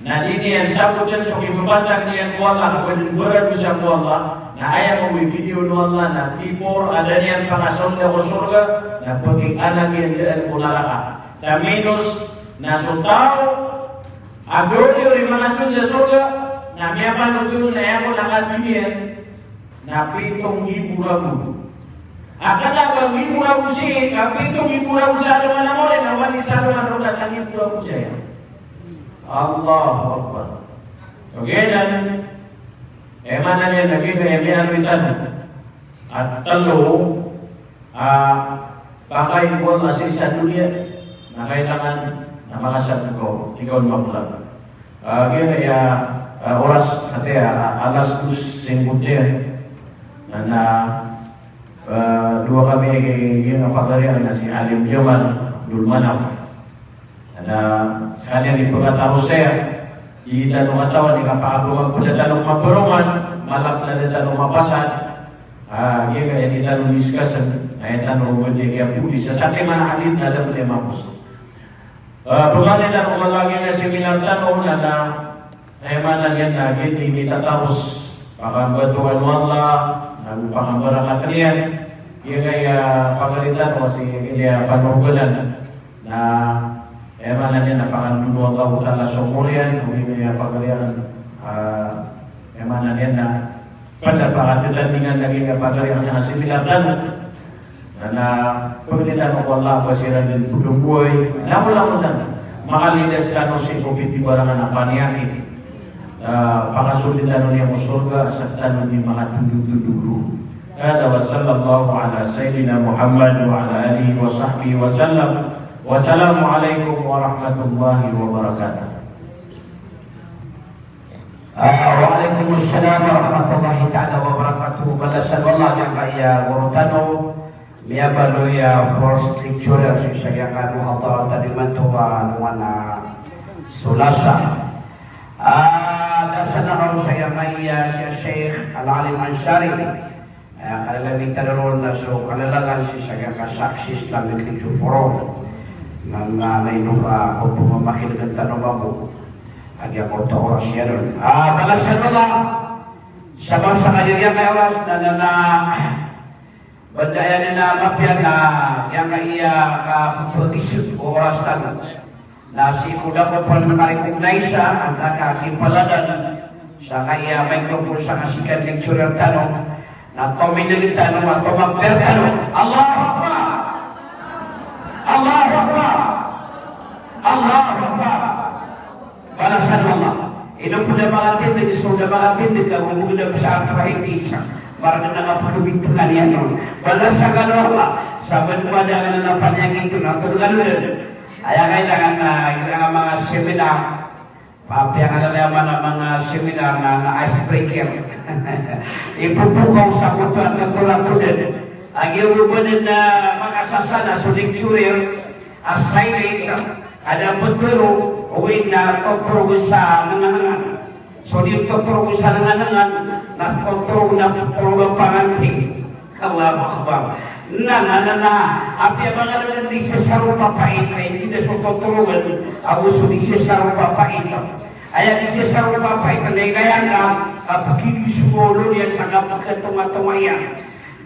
na di niyan sabotn so kipapantag iyan ko Allah, ka ba dn baradosa ko Allah, na aya mambo i bitiyawn o Allah na before a da niyan pakasold ko sorga, na pakianag iyan daan ko naraka. Sa minos na so taw a doliyor i makasold sa sorga, na miyapanothol na aya kon a kati niyan, na pito nggibo ragon. A kna ba nggibo ragon sii, ka pito nggibo ragon sa alongan a mori, na oman i sa alongan roo na sa nggibo ragon saya. Allahu Akbar. So giyanan, e, maana niyan na giya i miyaaloy tano a tlo a pakay ko Allah sii sa doniya, na kailangan na makasagad ka, di ka on maplag. A, giya, a, oras, ati, a, a, alas dos singkotiya. Na, na, a, dowa kami, giya, giya a pagari na si Alim Jamal Abdul Manaf. Na skaniyan i pkataros saya, di tano katawan i kapakabangapda tano maperoman, malapn a da tano mapasad. A, giya ka di tano discuss, na aya tano badi a giya podi sa satiman a hadith na da pn a mapos. A, pmangnin tano ko Allah giya seminar tano na, na Aya maana niyan na giya i mitataros, pakambatowan o Allah, na pakambarakat iyan. Giya i pagari tano a si, giya i panorganan. Na aya maana niyan na pakandon o Allahu Ta'ala so omor iyan, o giya i pagari iyan, a, aya maana niyan na Pada pakatindingan lagid a pagari ang sanga similar tano. Na, na pagtitano ko Allah, pasiran din pagkambuhay. Lamo-lamo tano. Makalidas tano sii ko pitibarangan a paniyakit. Ah, pakasold tano niyan ko sorga, sa tano niyan makatondog-tondog. Hada wa sallallahu ala sayyidina Muhammad wa ala alihi wa sahbihi wa sallam. Wassalamu alaikum warahmatullahi wabarakatuh. Ah, wa alaikum assalam warahmatullahi ta'ala wabarakatuh. Balasan o Allah giyangkaya goro tano, miyabaloy a first lecturer sii sa giyangkaya muhadara tano imanto a alongan a Solasa. Ah, da sanakaw sa giyangkaya si Sheikh Al-Alim Ansari. Aya kalalabitan ron na so kalalagan sii sa giyangkaya Islamic Lecture Forum. Na, na, na ino ka ko pamamakineg tano mambo. Agi ako ta oras iyan on. Ah, balasan o Allah. Sa bangsa ka giyangkaya oras na, na, na, banda iyan na mapiya na giyangkaya kapagpagis o oras tano. Na sii ko da ko pn karecognisa antaa ka kipaladan sa kaya microphone sa kasikan lecturer tano, na tomineg tano, na tomakbir tano. Allahu Akbar! Allahu Akbar! Allahu Akbar! Balasan o Allah. Ino pn da makatindg, so da makatindg, ka gomogd a bsa a pahiti sa. Margn a kapagpintngan iyan on. Balasan kano o Allah. Sa bn pd a ngn a paniyakit on, na tolngan on. Aya kailangan na, kailangan manga seminar. Papiyanganan iyan man a manga seminar na, na icebreaker. Ipopokaw sa koto a totol a toled. Agi o ba dn na makasasana so lecturer a silent, a da ptharo, oway na totorog sa nanganangan. So di totorog sa nanganangan, na totorog na ptharo a panganti. Allahu Akbar. Na, na, na, na, apiya ba ngka dn di sasaro papait, na ino di so totorogan, ago so di sasaro papait. Aya di sasaro papait, na ilaya ngka, a pkhidiso ko olo niyan sa kapkhatongatonga iyan.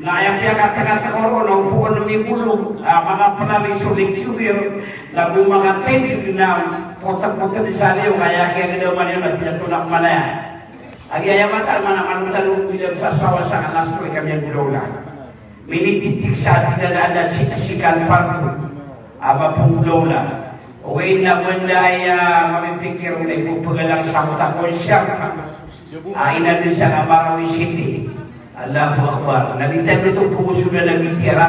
Na aya piyakataka-taka ron, na opama na mibolog, a, manga pnami so lecturer, na go manga tended na potpotd sa liyo, aya kiyagdaman iyan na tiyatonak manaya. Agi aya mataan man a manoto tano, bila sasawa sa kalas ko kami a golawla. Minititik sa tindaan a siksikan parto a mapnggolawla. Oway na banda aya mamipikir o na ipphagalang sa mota concert. A, inadn sa Marawi City. Allahu Akbar. Na di tano oto phosodan a bitiyara.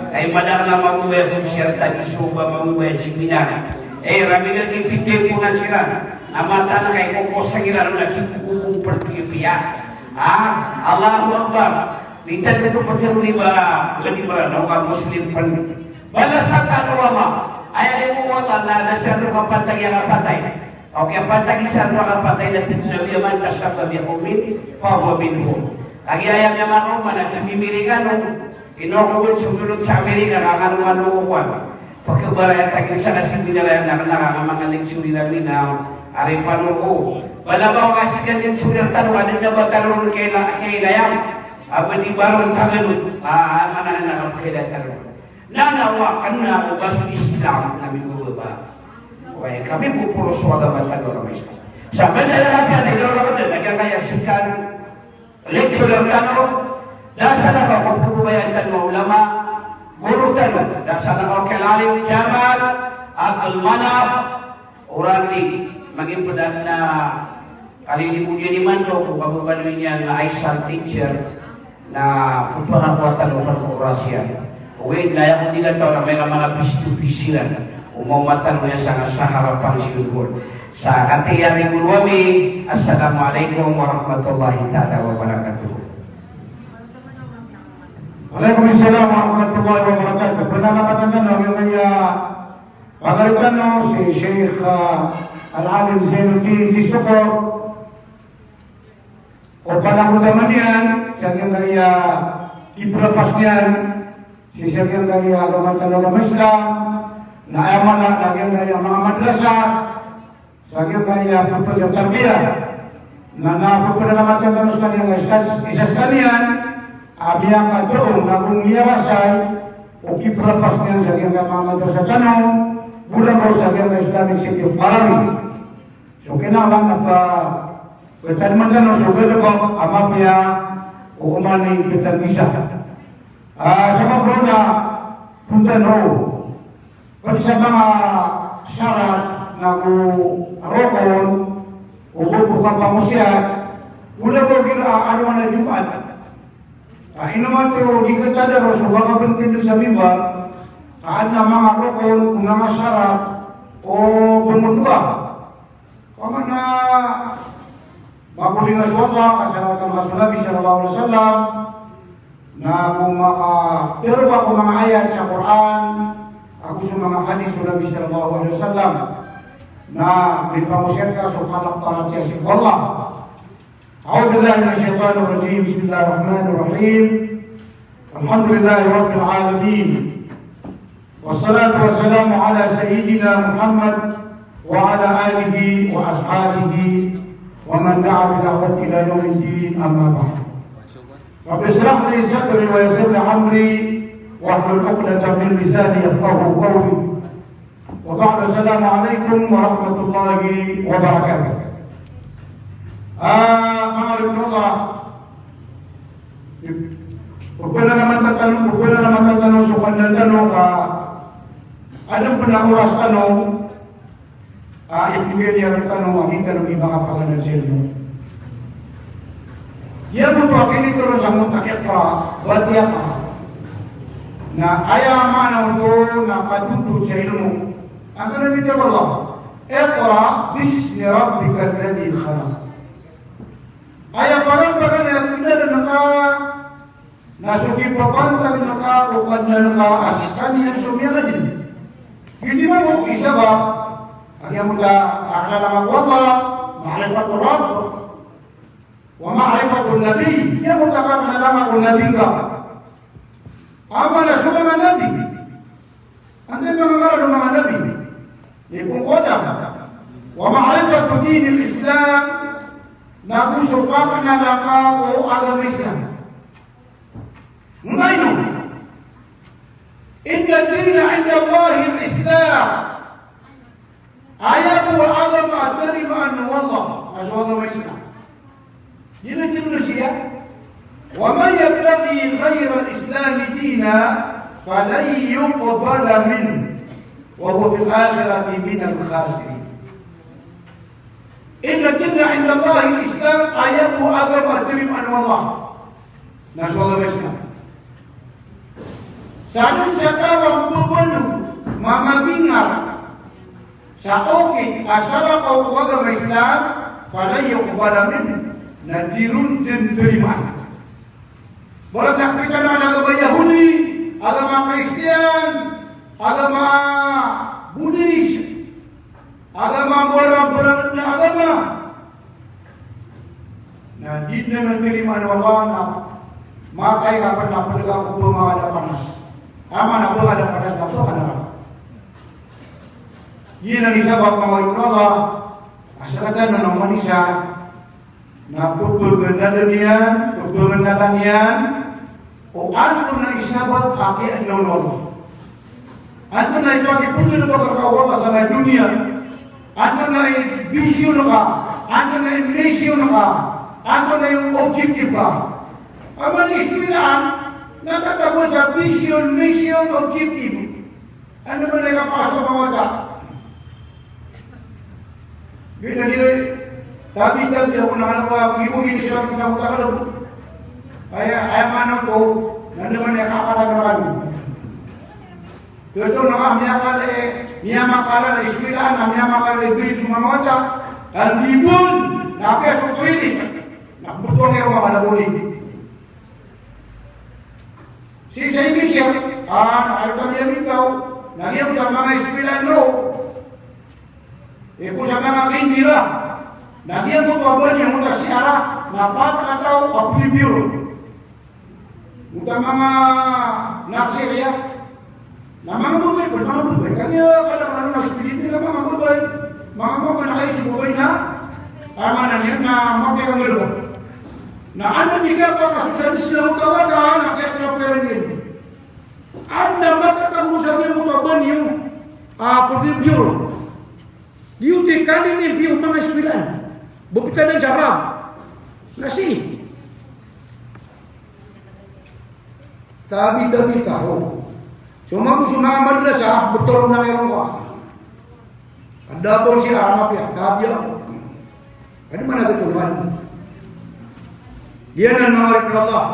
Kay madakl a mambo a concert a di so ba mambo a seminar. Eh, rami nga kipitay ko na siran. Na mataan a kay kokosang iran na kipokopon pn piyapiya. Ah, Allahu Akbar. Di tano oto ptharoon i ba, ba di Mranaw ka Muslim pn. Balasan tano o Allah. Aya di mo o Allah na da sa ro kapatay a kapatay. O kiyapatay isa ro kapatay na tig o Nabi a, "Man tashabbaha bi qawmin fahuwa minhum." Agi aya miyamakaoma na tig i Amerikano, ino ko so dolog sa Amerika ka kano-kano ko kowan. Pkhabaraya ta giyoto sa kasiminar iyan na kna ka manga lecturer ami na ari pano ko. Bala ba o kasikan lecturer tano, adn a ba tano ron kaila-, kailaya. A ba di ba ron tano. A, a, mana na kapkhailaya tano. Na, na, wa, kna o ba so Islam na mibababa. Oway, kami poporos o agama tano a Islam. Sa banda iyan a piyanilaw na giyangkaya sikan lecturer tano, da salakaw ko pkhabayaan tano a ulama, goro tano, da salakaw ko Al-Alim Jamal Abdul Manaf Orandi, mangipd a kalilimo niyan imanto ko kababaloy niyan a Aisal teacher, na pphakakowa tano ko oras iyan. Oway, na aya ko di kataw na miyaka manga pisto pisiran. Omaoma tano iyan sangka sa harapan sii ko. Sa katiya ri goro ami, Assalamu alaikum warahmatullahi ta'ala wabarakatuh. Waalaikumsalam warahmatullahi wabarakatuh. Panalamatan tano a giyangkaya pagari tano si Sheikh, ah, Al-Alim Zainuddin Disokor. O panakotaman iyan sa giyangkaya kiprapas niyan sii sa giyangkaya agama tano a Islam, na aya maana na giyangkaya manga madrasa, sa giyangkaya pphantarbiyah. Na, na pphanalamatan tano skaniyan, isa skaniyan a miyakatoon ago miyarasay o kiprapas niyan sa giyangkaya manga madrasa tano, go langon sa giyangkaya Islamic City of Marawi. So kinanglan a pkhatalman tano so galbk a mapiya o oman i kitagiza. Ah, sa mapro na punta no. Pati sa manga sarat na ko rokon, o ko kapangosiyat, wala ko kira ano na Jumat. Ah, ino man to di katadar o so manga pantindeg sa mimbar, ka adn a manga rokon, o manga sarat, o pangotba. Pamana mabulingan so Allah, kasalawatan ka so Nabi sallallahu alaihi wasallam, na ko makadarpa ko manga ayat sa Qur'an, ago so manga hadith o Nabi sallallahu alaihi wasallam, na mipangosiyat ka so kalk paratiyaya sii ko Allah. أعوذ بالله من الشيطان الرجيم. بسم الله الرحمن الرحيم. الحمد لله رب العالمين. والصلاة والسلام على سيدنا محمد وعلى آله وأصحابه ومن دعا بدعوته إلى يوم الدين، أما بعد. رب اشرح لي صدري ويسر لي أمري واحلل عقدة من لساني يفقهوا قولي. وبعد، السلام عليكم ورحمة الله وبركاته. Ah, manga oripn o Allah, pphanalamatan tano, pphanalamatan tano so Kadnan tano ka adn pn a oras tano a ipmbgay niyan rktano a di tano di makapaganad sa ilmo. Giya bo a kinitoron sa mota, iqra, batiya ka. Na aya maana oto na katotol sa ilmo. Antonaa i bitiyarai o Allah? Iqra bismi rabbikal ladhi khalaq. Aya paganay, paganay a kinadan ka na so kipapantag ka o Kadnan ka a skaniyan so miyangadn. Giyoto mambo i sabap a giyangkoto a kalk ko Allah, ma'rifatur Rabb, wa ma'rifatun Nabi. Giyangkoto a kalk ko Nabi ka. Amay na so manga Nabi, antonaa i manga ngaran o manga Nabi? Di ko kodam. Wa ma'rifatu dinil Islam, na go so kaknala ka o agama Islam. Ngaino? Inna ad-dina inda Allahil Islam. Aya bo a agama a tarimaan o Allah na so agama Islam. Di na di na siya. Wa man yabtaghi ghayral Islami dinan falan yuqbala minhu wa huwa fil akhirati minal khasirin. Inna ad-dina inda Allahil Islam, aya bo a agama a tarimaan o Allah na so agama Islam. Sa dn sa taw a mbabaloy, mamabingar sa okit a salakaw ko agama Islam, falan yuqbala minhu, na di ron dn tarimaan. Bala na pitharo a agama Yahudi, agama Kristiyan, agama Buddhist, agama mbarambarang a agama. Na di dn tarimaan o Allah na matay ka pn na pd ka ko pmangada panas. Amay na pmangada panas na pmangada. Giyanan i sabap, manga oripn o Allah, a sakataw a manosiya na pphaganadan iyan, pphaganadan iyan o antonaa i sabap a kiyaadna on o Allah. Antonaa i pakipzon o Allah sa doniya. Antonaa i bisyon ka. Antonaa i misyon ka. Antonaa i objective ka. Amay na iskuwilaan, na katago sa bisyon, misyon, objective. Ano man i kapasok a manga wata? Gina diri, tabi-tabi ako na ano ba, ibo gini siya kita mo takalo. Aya, aya maana oto, na ano man i kakalagan. Totoo na ka, miyakala, miyamakalan, iskuwilaan, miyamakalan, biri so manga wata, an di bon, na apiya so training, na botong iyan o manga naboli. Sii sa English iyan, ah, na kalotan iyan ikaw, na giyangkoto a manga iskuwilaan roo. Iko sa manga kindira, na giyangkoto a ba niyan oto a siyara, na pat kataw a podium. Oto a manga nursery iyan. Na manga babay, pd manga babay. Kaniyan, kadaklan a na so pd na manga babay. Manga babay na kagiya so babay na, aya maana niyan na mapiya ka nggalbk. Na ano di ka pakasosyal sila o tawata, na kiyatirapiran iyan. Ano na matatago sa niyan o taban iyan, ah, podium. Di oto i kali niyan piyo manga iskuwilaan. Bo pitadan sa ram. Na sii. Tabi-tabi ka ho. So manga, so manga madrasa, btoro na iran ko. Ada pn si arama piya, tabi ako. Anda man a gtulungan. Giyanan manga oripn o Allah.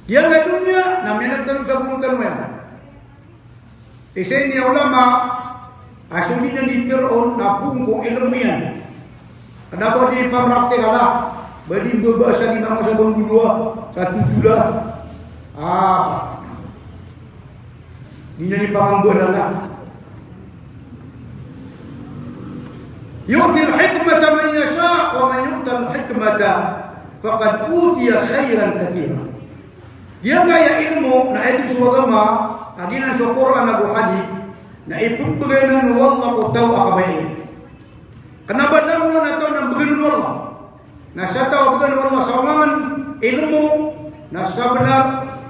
Giyangkai a doniya na miyaneg tano sa goro tano iyan. Isa ini a ulama a so di niyan di tharoon na poon ko ilmo iyan. Kna ba di pamraktikala, ba di mbabasa di manga sabang dodowa sa todola. Ah. Di niyan di pamambarala. Yu'til hikmata man yasha, wa man yu'tal hikmata faqad utiya khairan kathira. Giyangkaya ilmo na aya dn so agama, a giyanan so Qur'an ago hadith, na ipmbgay anan o Allah ko taw a kabaya. Kna ba langon a taw na mbgan o Allah. Na sa taw a bgan o Allah sa oman ilmo, na sabnar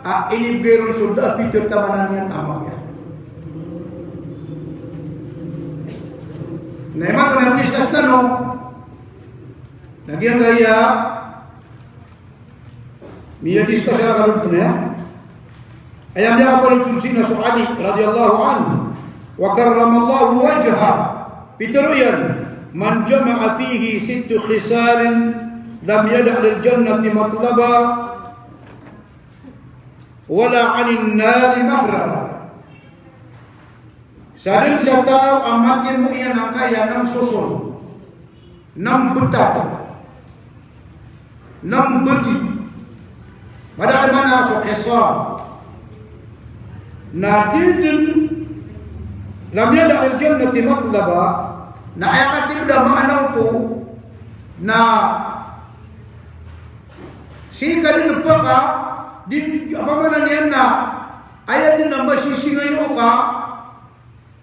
a inibgay ron so da a pitharo tamanan iyan a mapiya. Na imanto na discuss tano. Na giyangkaya Miyadiskas iran a kalolog na aya. Aya miyakapalotol sii na so Ali radiyallahu anhu wa karramallahu wajhah. Pitharo iyan, "Man jama'a fihi sittu khisalin lam yada' lil jannati matlaba wala 'anin nari mahraba." Sadn sa taw a matirmo iyan angkaya nem soson, nem btad, nem bgi. Madakl a maana so khisal. Na di dn, lam yada' lil jannati matlaba, na aya katharo a maana oto na sii ka di dn paka, di, apa maana niyan na, aya dn a masisingayo ka,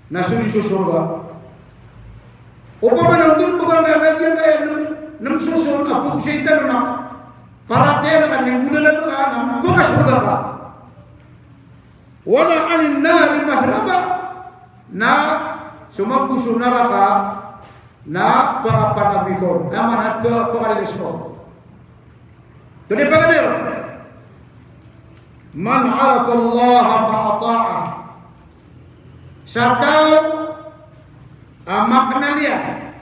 na so di so sorga. Opama na oto di paka nga, nga, nga, nga, nem, nem soson a pagosay tano na paratiyaya ka, na nggolalan ka, na paka sorga ka. Wala 'anin nari mahraba, na so mambo so naraka, na paka panabi ko, na manat ko, paka lilis ko. Tonaa i paganay ron? Man 'arafa Allaha fa ata'ah. Sa taw a maknal iyan,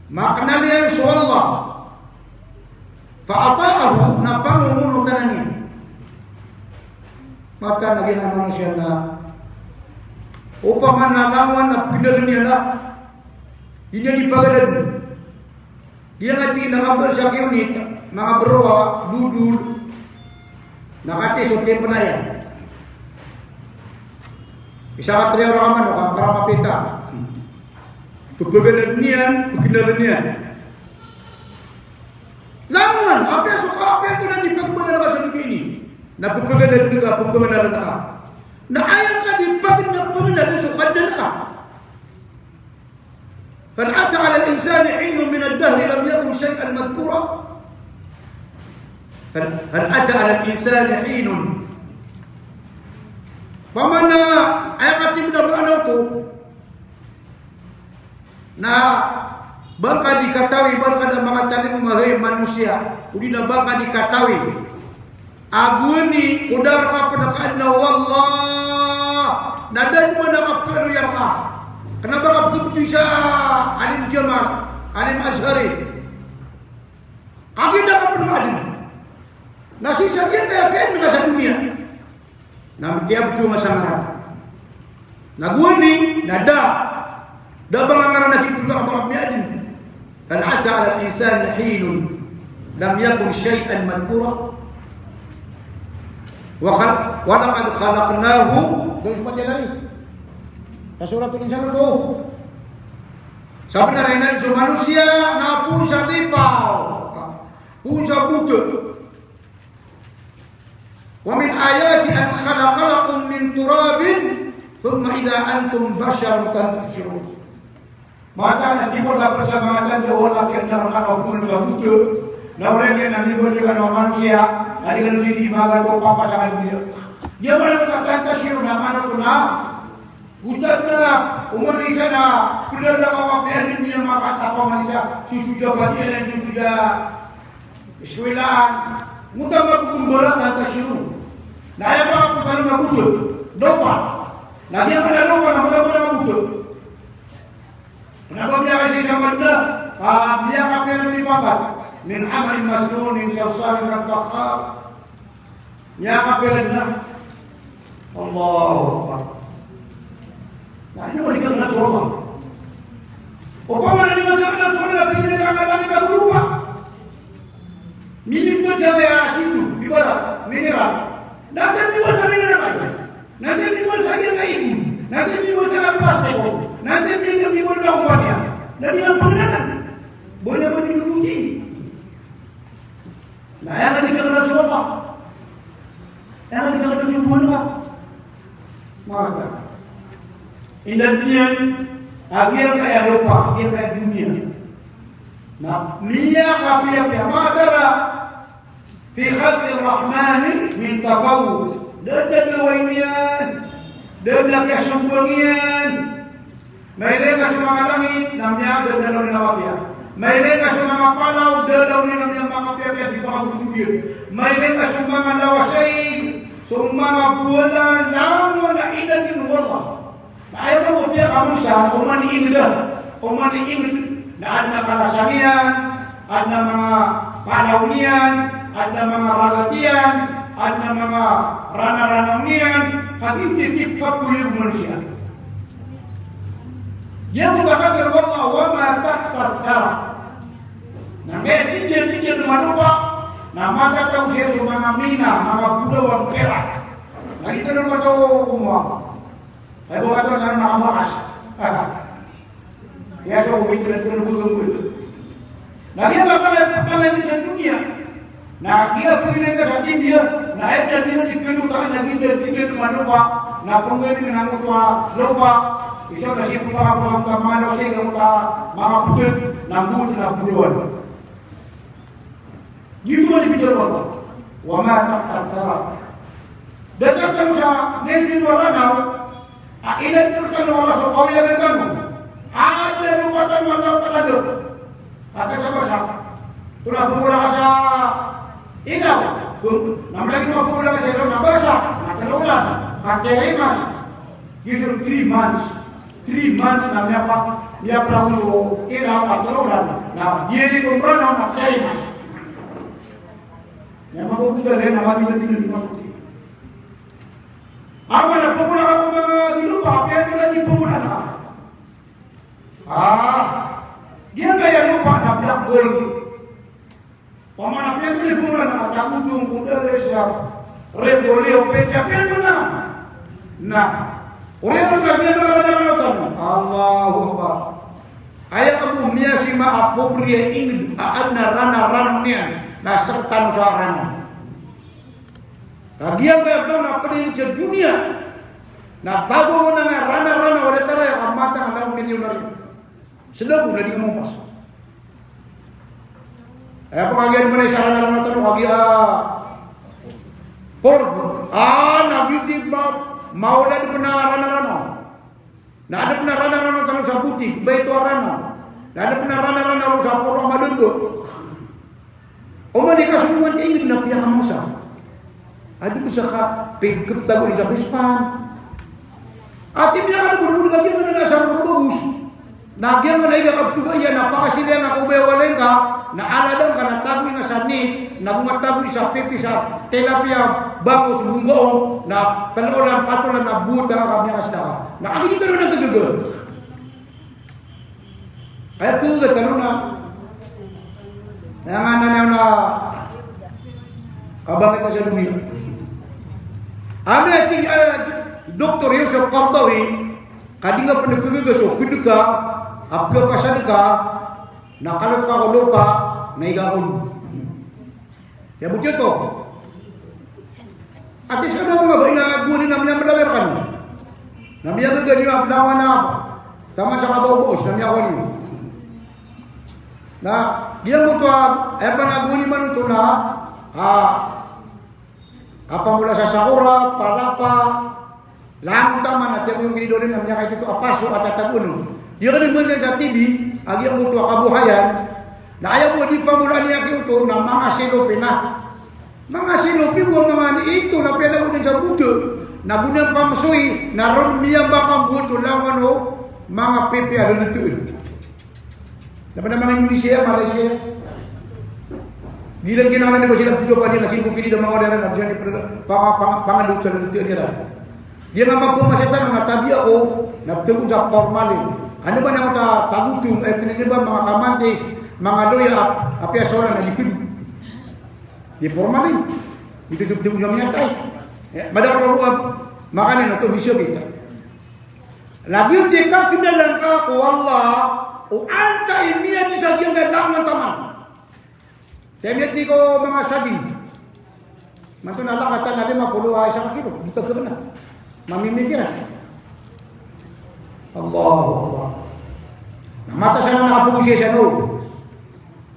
maknal iyan so Allah, fa ata'ahu, na pangongonotan iyan. Mataan a giyanan a manosiya na opama na langon a pknaln iyan a di niyan di pagadan. Di nga tig iyan a manga br sa kiyonit, manga br a dodod, na katii so timpla iyan. Isa ka triyaw raka manok, ka para mapita. Pphaganadan iyan, pknaln iyan. Langon, apiya so ka, apiya oto na di pagpaganadan ka sa doniya ini. Na pphaganadan ka, pphaganadan ka. Na aya ka di paganadan, paganadan so Kadnan ka. Hal ata 'alal insani hinun minad dahri lam yakun shay'an madhkura. Hal, hal ata 'alal insani hinun. Opama na, aya katii a maana oto na ba ngka di katawi, ba ngka da makatalingoma hay manosiya, odi na ba ngka di katawi a gowani ko da rka pn kaadna o Allah, na da dn man a kapkhadoya rka. Kna ba ka pkhabtowi sa alim Jamal, alim Azhari. Kagiya da ka pn maadn. Na sii sa giyangkaya kaadn ka sa doniya. Na mtiyabto nga sa ngaran. Na gowani, na da. Da ba nga ngaran a kipthowa ka ba ka miyaadn. Hal ata 'alal insani hinun lam yakun shay'an madhkura. Wa khal-, wa laqad khalaqnahu. Terus baca lagi. Sa Suratul Insan oto. Sabnar a inan so manosiya na poon sa lipaw, poon sa bota. Wa min ayatihi an khalaqa lakum min turabin thumma idha antum basharun tantashirun. Mataan a di ko dapat sa mataan a wala ka na makapunod ka buto, na wala ka na mibalik ka na manosiya, na di ka na sidi magaan ko papasakal niya. Di a maana ka tantashirun na maana ko na Bota na, o manosiya na, pd a da ka mapiya dn iyan makatap a manosiya, so soja badiyan, so soja eskwelahan, ngota ba pmbara tantashirun. Na aya ba ko kano na buto. Dopa. Na giya ka na dopa na mula-mula na buto. Kena ba miyaka sii sa Madina, ah, miyaka pira ni pakat. Min hamalin masnun, min salsalin kal fakhar. Miyaka pira na. Allahu Akbar. Na, ino ba di ka kena so Allah? Opama na di ka kena so Allah, di ka kena so Allah. Minimum to siya kaya situ, di ba? Mineral. Nanti di ba sa mineral kaya? Nanti di ba sa iya kaya ibu? Nanti di ba sa plastik? Nanti di ba sa kumpanya? Na di ka pengenalan. Boleh ba di luti? Na, aya ka di ka kena so Allah. Aya ka di ka kena so Allah. Maka, inda doniya, a giyangkaya lopa, a giyangkaya doniya. Na, miyakapiyapiya, ma tara fi khalqir rahmani min tafawut. Da dn a daway niyan, da dn a kiyasogoan iyan. Mailay ka so manga langit, na miyada dn a mapiya. Mailay ka so manga palaw, da dn a manga piyapiya, di ba ka bubudiyat. Mailay ka so manga lawasaig, so manga bola, langon a inadn o Allah. Na aya ba o piyakamosa, oman i ingd, oman i ingd, na adn a karasang iyan, adn a manga palaw niyan, adn a manga ragat iyan, adn a manga ranaranaw niyan, kagiya di kapoon o manosiya. Giya bo ba katharo o Allah, wa ma tahta thara. Na giya di, di, di, di, manopa, na matatago sii so manga mina, manga bolawan, perak. Na di tano matao ko manga Ay, bo ka to na makaas. Aha. Kaya so ko ito na ito na bulong ko ito. Na giya ba pala, pala ito sa doniya. Na giya pwede na ito sa India. Na aya dn a di ko ito na giya, giya manopa. Na pwede na ito a lopa. Isa na siya pa ka pala ka manopa sa ito ka manga pukul. Na buto na bolawan. Giyoto man i pitharo o Allah. Wa ma tahta thara. Datar tano sa, na giyoto a Ranaw, a inadn tano o Allah so kawiyagan tano. Adn a lopa tano a Allah Ta'ala dn. Ata sa basa. Tonaa pn bola ka sa ilaw. Na mlagid o bola ka sa ilaw na basa. Na tlo olan. Katirimas. Giyoto three months. Three months na miyapa, miyaprago so ilaw a tlo olan. Na giyoto i Ranaw na three months. Miyapa ko kuda len na mabinatinan di mako. Ama na pamona ka ko manga di lopa, kaya ko na di pamona ka. Ah, giyangkaya lopa na black gold. Pamana piya ko di bola na tago dn ko dare sa Rebole o Petsa piya ko na. Na. Oriyan o tagiyan na Ranaw tano. Allahu Akbar. Aya ka bo miyasima a pobre a ingd a adn a ranaranaw niyan na sktano sa Ranaw. Kagiya ba ba na pd sa doniya. Na tago mo na nga ranaranaw a datar a aya ka matang a milyonaryo. Sdang na di ka mompas. Aya pn kagiya di pn a isa ranaranaw tano kagiya, ah, por, ah, na giyoto i ba, maolad pn a ranaranaw. Na adn pn a ranaranaw tano sa botik, ba ito a Ranaw. Na adn pn a ranaranaw sa poro a madamba. Oman i kasongowan ti ingd na piyakamosa. Adi bisa ka pigkep tago i sa pispan. Ati miyakadbodbod ka giya na sa roko bagus. Na giya na iga kaptoga iya na pakasiliyan a ko baya walay ka, na aladan ka na tago i nga sa nit, na bo nga tago i sa pipi sa tilapia, bangus, bonggaong, na tlo olan, pat olan, na bota ka miyakasda ka. Na agi di tano na gagaga. Aya pingga tano na, aya nga na, na, na kabangkit sa doniya. Ami a tig, eh, Doktor Yusuf Qaradawi, ka di nga pn pgagaga so pd ka, a pgapasad ka, na kalot ka ko lopa, na iga ka on. Aya bo giyoto. Ati skano a manga ba ina gowani na miyamlawir kano. Na miyagaga niyo a blangowan a taman sa kabaobaos na miyakowa niyo. Na giyangkoto a, aya pn a gowani man oto na, a, a pambola sa sakura, palapa, Langon taman a tiyago iyan gini dn a miyakaito a paso a tatagoon. Di ka di mandiyan sa T V, a giyangkoto a kabuhayan, na aya bo a di pamolaan iyan giyoto na manga selopin a. Manga sino, pibo a manga ito na piyalagodan sa boda, na go niyan pamsoy, na ron miyambaka bo so langowan o manga pipiya a lolotoon. Na pd a manga Indonesia, Malaysia. Giyanan kinanglan iyan ba sii ko pd a manga sino ko kini da manga order na bisa di pd a panga-, panga-, pangandot sa lolotoon iran. Giya nga maphamasa tano na tabiya ko, na pthagon sa formalin. Ano ba na mata tagotong, eh, tini ba manga kamantis, manga loya, apiya sa oran na di pd. Di formalin. Di pd so pthagon sa miyatay. Eh, madakl ko, ah, makanan oto, bisa kita. Lagid o di kaknalan ka ko Allah, o antaa i miyaadn sa giyangkaya langowan taman. Tiyamiyati ko manga saging. Manto na lakatan a lima polo a isa ka kilo. Di pagkabna. Mamimikiran. Allahu Akbar. Na mataan a makapogo siya sa no.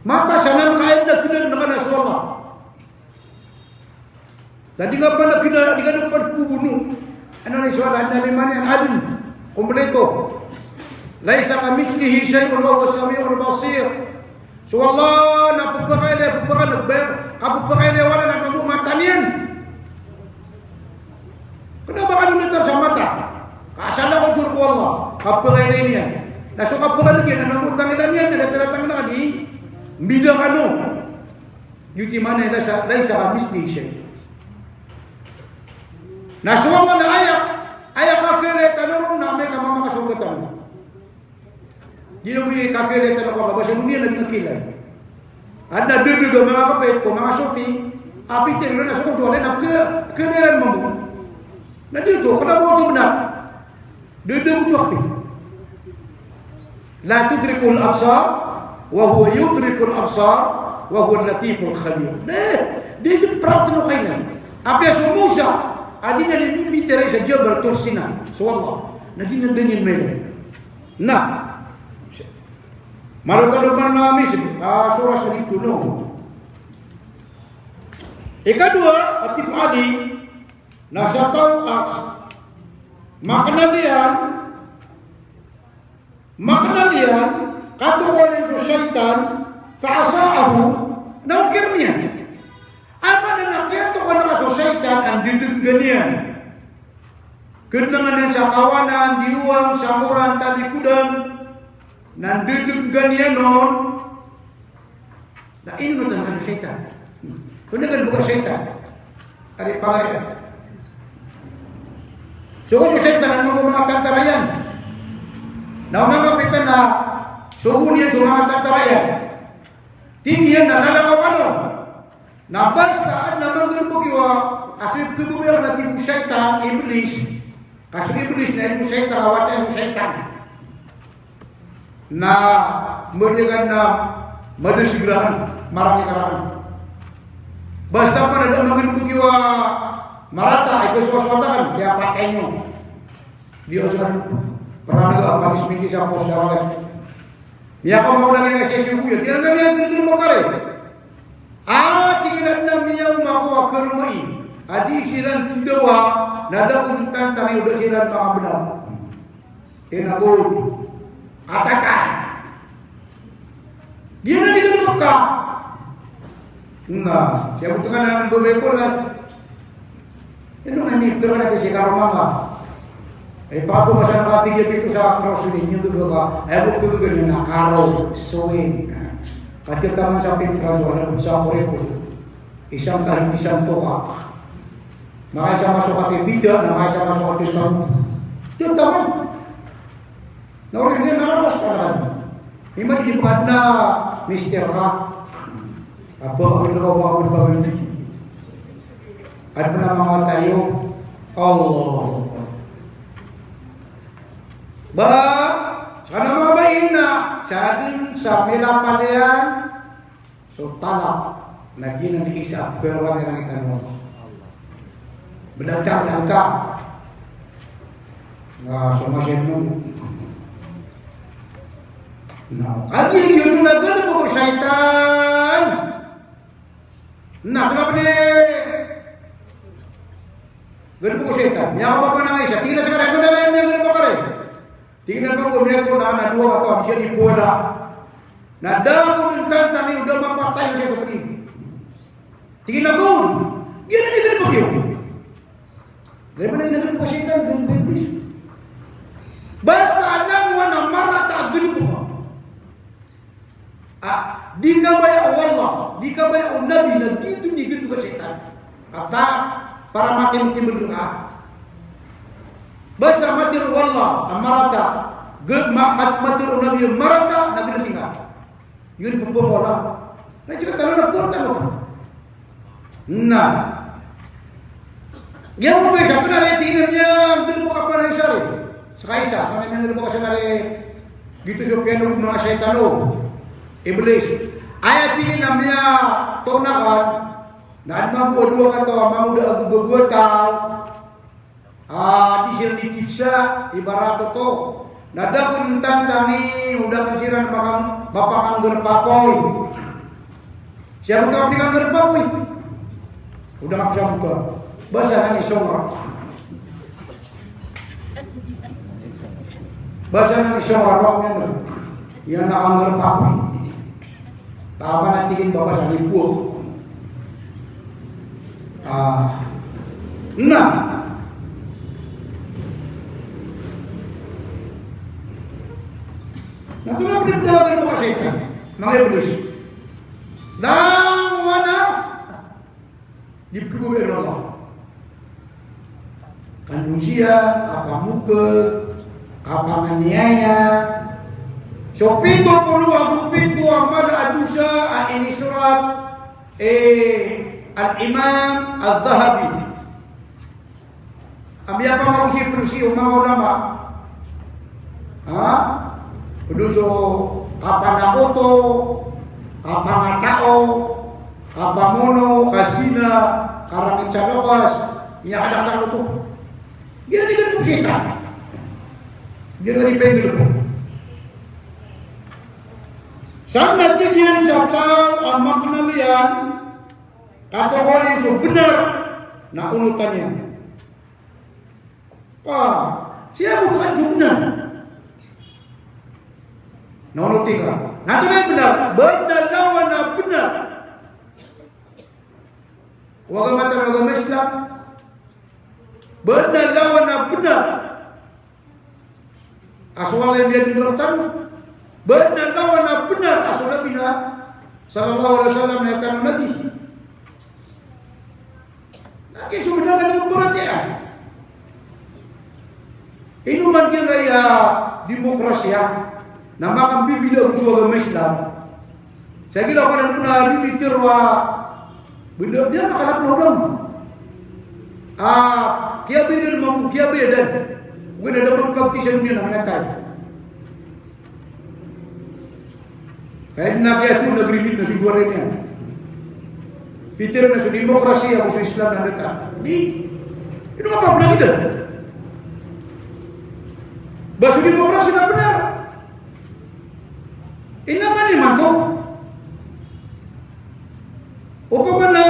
Mataan a makaadn a kna, makaadn a so Allah. Na di nga pn a kna, di nga pn pogono. Ano na so Allah, na lima niyan adn. Kompleto. Laysa kamithlihi shay'un wa huwas sami'ul basir. So Allah na pphakailay, pphaka-, na pphakailay wala na mambo mata niyan. Kna ba kano na sa mata? Ka asal na ko jor ko Allah, kapakailay niyan. Na so kapakailay niyan, na mambo tangila niyan, na datar a tangila ka di mbida kano. Giyoto i maana i laysa, laysa kamithlihi shay'. Na so Allah na aya, aya kakhilay tano ron na amay ka mamakasorga tano. Di na bo i kakhilay tano ko Allah, ba sa doniya na di kakhilay. Adn a dodog a manga kapit ko manga Sufi, a pitharo iran a so ko so Allah na pkh-, pkhilay iran mambo. Na di oto, kna ba oto bnar. Dodog oto a kapit. La tudrikuhul absar, wa huwa yudrikul absar, wa huwal latiful khabir. Di, di, di pratno kainan. Apiya so Musa, a di niyan di mimbitiyarai sa Jabal Tur Sina. So Allah. Na di niyan dn mailay. Na. Malo ka doman na misib, ah, so oras na di tono. Ikadowa, a tig o Ali, na sa taw a maknal iyan, maknal iyan, katokawan iyan so shaytan, fa asa'ahu, na okir iyan. Aya maana na kiyatokawan ka so shaytan a ndodonggan iyan. Kdngan iyan sa kawanan, diwang, sa ngoran, talikodan, na ndodonggan iyan on. Na ino na tano so shaytan? Tonaa ka bo ka shaytan? Ari pangari. So ko shaytan na mambo manga tantara iyan. Na o manga pitan na sogo niyan so manga tantara iyan. Tig iyan na lalakaw kano. Na basta adn a manggalbk iyo a so ipkhababayaan na tig o shaytan, Iblis. Ka so Iblis na ino shaytan, a wata iyan so shaytan. Na madagan na madasig rakn, marani ka rakn. Basta pn a da a manggalbk iyo a marata, ipsowasowat akn, kiyapatay niyo. Di oto pn a pranag a panis mingki sa pos da rakn. Miyakamaona iyan a sii sa buya, di iran na miyagdgdg makari. A, tig iyan a adn a miyaoma ko a karomai a di siran tdawa, na da ko dn tantangin o da siran makabnar. Tig iyan a bo, ataka. Di na di ka maka. Na, siya bo tig iyan a babay ko na. Ino nga ini, pero na kasi karoma ka. Ay, pako masa na katigil ito sa cross ni inyo, ito ba? Ay, ako po ganyan na karo, sewing. Pati taman sa pintrans, wala po sa kuripon. Isang kahit isang tuka. Makaisa masok at ibida, na makaisa masok at ibang. Ito taman. Na oriyan iyan na rawas ka na. Iman di pagad na mister ka. Apa, apa, apa, apa, apa. Adn a manga tayo. Allah. Ba, sa manga bai na, sa dn sa milapal iyan. So talak, na giyanan i isa a pkharoon iran i tano. Bdangka, bdangka. Na so masa ito. Na, kagiya giyoto na galbk o shaytan. Na, kna pn i galbk o shaytan. Miyakapapanangay sa tig iyan a skaniyan, kna pn i galbk o shaytan. Tig iyan a ba ko miyato na, na dowa ka taw a di siya di powada. Na da ko dn tantangin o da mapatay siya sa pd. Tig iyan a gawd, giyanan i galbk iyo. Giyanan i galbk o shaytan, galbk o iblis. Basta a langowan a marata a galbk ka. Ah, di kabaya o Allah, di kabaya o Nabi na giyoto i galbk o shaytan. Kata para matimtim rka. Basta matharo o Allah a marata, g-, ma-, mat-, matharo o Nabi a marata, na binating ka. Iyan i pphawala. Na tig iyan tano na pphawala tano. Na. Giya mo to isa, pn a tig iyan a miyagalbk a pn a isa ri. Ska isa, pn a miyagalbk a isa ri. Giyoto so piyanog o manga shaytan o iblis. Aya tig iyan a miyatoon akn, na adn mambo a dowa kataw a mangoda ago bago a taw. Ah, di siran di tiksa, ibarat oto. Na da ko dn tantangii o da ko siran mapakang-, mapakanggrpapoy. Siyabot ka pn i kanggrpapoy. O da ka pn siyabot ka. Basa na ni songra. Basa na ni songra, ba, iyan a kanggrpapoy. Taman a tig iyan babasa ni bo. Ah, na. Na tonaa pn i pd a galbk o shaytan, manga iblis? Langowan a di pkhababayaan o Allah. Kandosiya, kapamokhag, kapanganiyaya. So pito polo ago pito a mala a dosa a inisorat i Al-Imam Al-Dhahabi. A miyapamangosipn sii o manga ulama. Ha? Pd on so kapanakoto, kapangatao, kapamono, kazina, karangit sa lokas, miyakadakdakl oto. Giyanan i galbk o shaytan. Giyanan i pnggalbk. Sa na tig iyan sa taw a maknal iyan, katokawan iyan so bnar, na onotan iyan. Ah, siyabot ka so bnar. Na onoti ka. Na antonaa i bnar? Bnar, lawan a bnar. O agama tano a agama Islam. Bnar, lawan a bnar. A so Allah i miyadn rktano. Bnar, lawan a bnar a so Nabi na sallallahu alaihi wasallam na tano Nabi. Na giya so bnar na di mbaratiyaya. Ino man giyangkaya demokrasiya na makambibida ago so agama Islam. Sa igira ko anan pn a di mitharo a bida, di a makalap na olam. Ah, kiyabayadan mambo, kiyabayadan. Ogaid na da mapagtisan iyan a miyatay. Kaya di na kaya to, nagrimit na so duwa rin iyan. Pitharo na so demokrasi ago so Islam na deka. Di. Ino ka pa bnar iyan? Ba so demokrasi na bnar? Ino man imanto? Opama na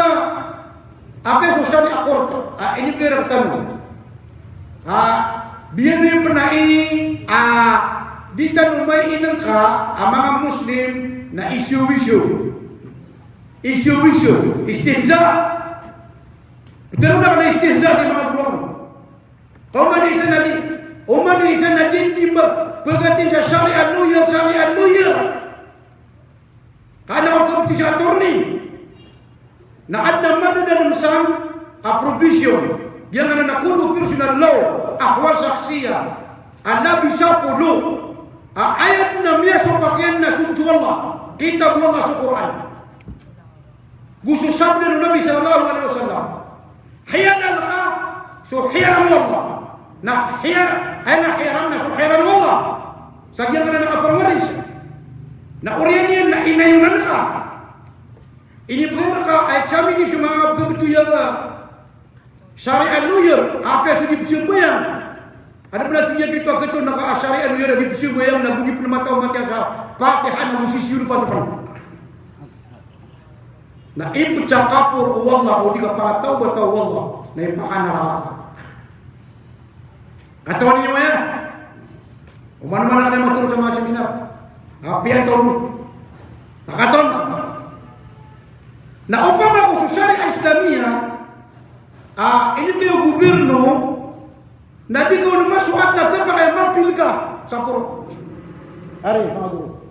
apiya so sharia court a inibgay rktano a biyani pn ai a di tano mai inengka a manga Muslim na isyo-isyo. Isyo-isyo. Istihza. Pitharo na ka na istihza di manga gowani. Ka oman i isa na di, oman i isa na di, di ba, pagati sa sharia lawyer, sharia lawyer. Ka na ka pagati sa attorney. Na adn a madadalm san a provision. Giyangkanan a kullu personal law, ahwal shakhsiyya. A labi sapolo a ayat na miyasopak iyan na so, so Allah. Kitab o Allah, so Qur'an. Go so sabda o Nabi sallallahu alaihi wasallam. Hiyalal ka so hiyaram o Allah. Na hiyar-, aya na hiyaram na so hiyaram o Allah. Sa giyangkanan a kapamaris. Na oriyan iyan na inayonan ka. Inibgay rka a examine so manga pmbtowan a sharia lawyer, apiya so di pzambayang. Adn pn a tig iyan a gioto a gioto na ka a sharia lawyer a di pzambayang na go di pn mataw matiya sa Fatiha na go sisiyoro pn. Na ipd sa kapor o Allah, o di kapakatawbata o Allah, na ipakanaraka. Katawan iyo aya? Oman-oman a kna matoro sa manga seminar. Apiya toro. Pakatoon. Na opama ko so Sharia Islamiyah, a, inibgay o gobyerno, na di ka on masoat na kapakay a mapil ka sa korte. Ari, manga guro.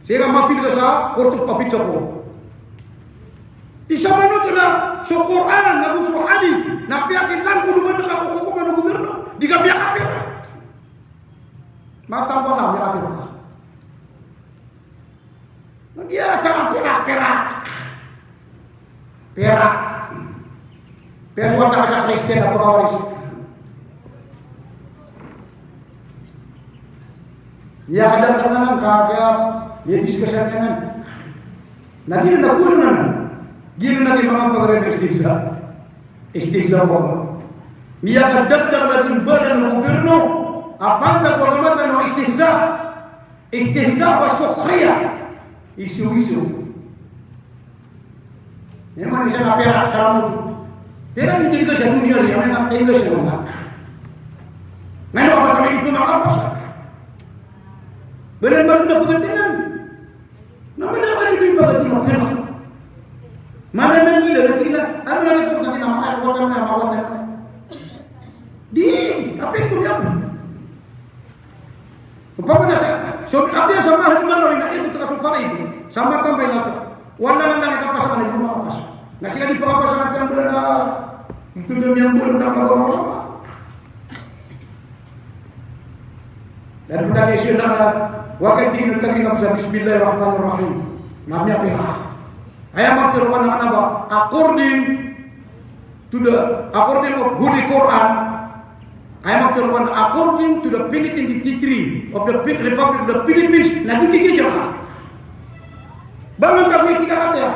Sii ka mapil ka sa korte, papil sa korte. Isa man oto na so Qur'an ago so hadith na piyakilangkod o man ka ko kokoman o gobyerno, di ka miyakapira. Matang ko na miyakapira. Miyakapira, pira. Pira. Pira so wata ka sa Kristiyan a pakawaris. Miyakadakdakl anan ka, kaya miyadiscuss anan. Na giyanan a kowan anan. Giyanan a manga pagari na istihza. Istihza ko. Miyakadakdakl a dn baran o gobyerno a pantag ko agama tano a istihza. Istihza wa sukhriya. Iso-iso. Aya man isa na pera, sa ramos. Pera di dn ka sa doniya ri, aya man na tenda sa manga. Ngano a ba kami di pmakapas? Ba nan ba na pagatinan? Na ba na kami di pagatinan? Mana na gila, na gila. Ano na rin pagatinan? Makakutan na, makakutan na. Di, apa itu dia? Opama na sa, so, apiya sa mahal maro na ito ka so faraid. Sa matambay na to. Wala man lang ikapasan, di ko makapasan. Na sii ka di pakapasan a tiyambolan na, ito na miyambolan na makapasan. Dan pn lagi siya na, wakit tig iyan a tagi ka sa Bismillahirrahmanirrahim. Na miyapiya. Aya matharo anan na ba, according to the, according of Holy Quran, aya matharo anan, according to the Philippine decree of the Phi-, Republic of the Philippines, na di tig iyan. Ba man ka di tig iyan.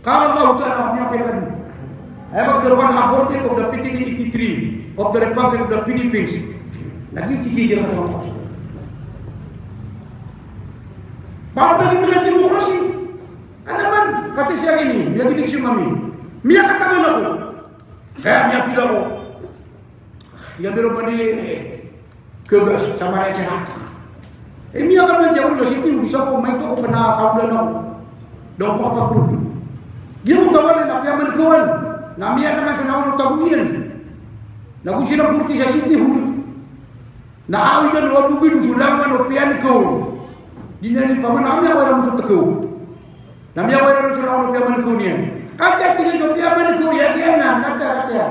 Qala Allahu Ta'ala, miyapiya ka. Aya matharo anan, according of the Philippine decree of the Republic of the Philippines, na di tig iyan. Ba man ka di demokrasi. Ano man, katii siya ini, miyagidik siya mami. Miyakataman ako. Kaya miyapila ko. Iya biro pa di kebas sama raya kaya. Eh, miyakaman diya ko na siti, bisa ko, may to ko pa na kabulan ako. Daw ko kapagpun. Di ko tawanan, na piyaman kawan. Na miyakaman sa nawan o tabuyan. Na ko sila kurti sa siti, huli. Na awidan o abugin, sulangan o piyan ko. Di na ni paman, ami ako na musutak ko. Na miyawayaran so langon o piyamankaw niyan. Katii a tig iyan so piyamankaw iyan, iyan na, katii, katii a.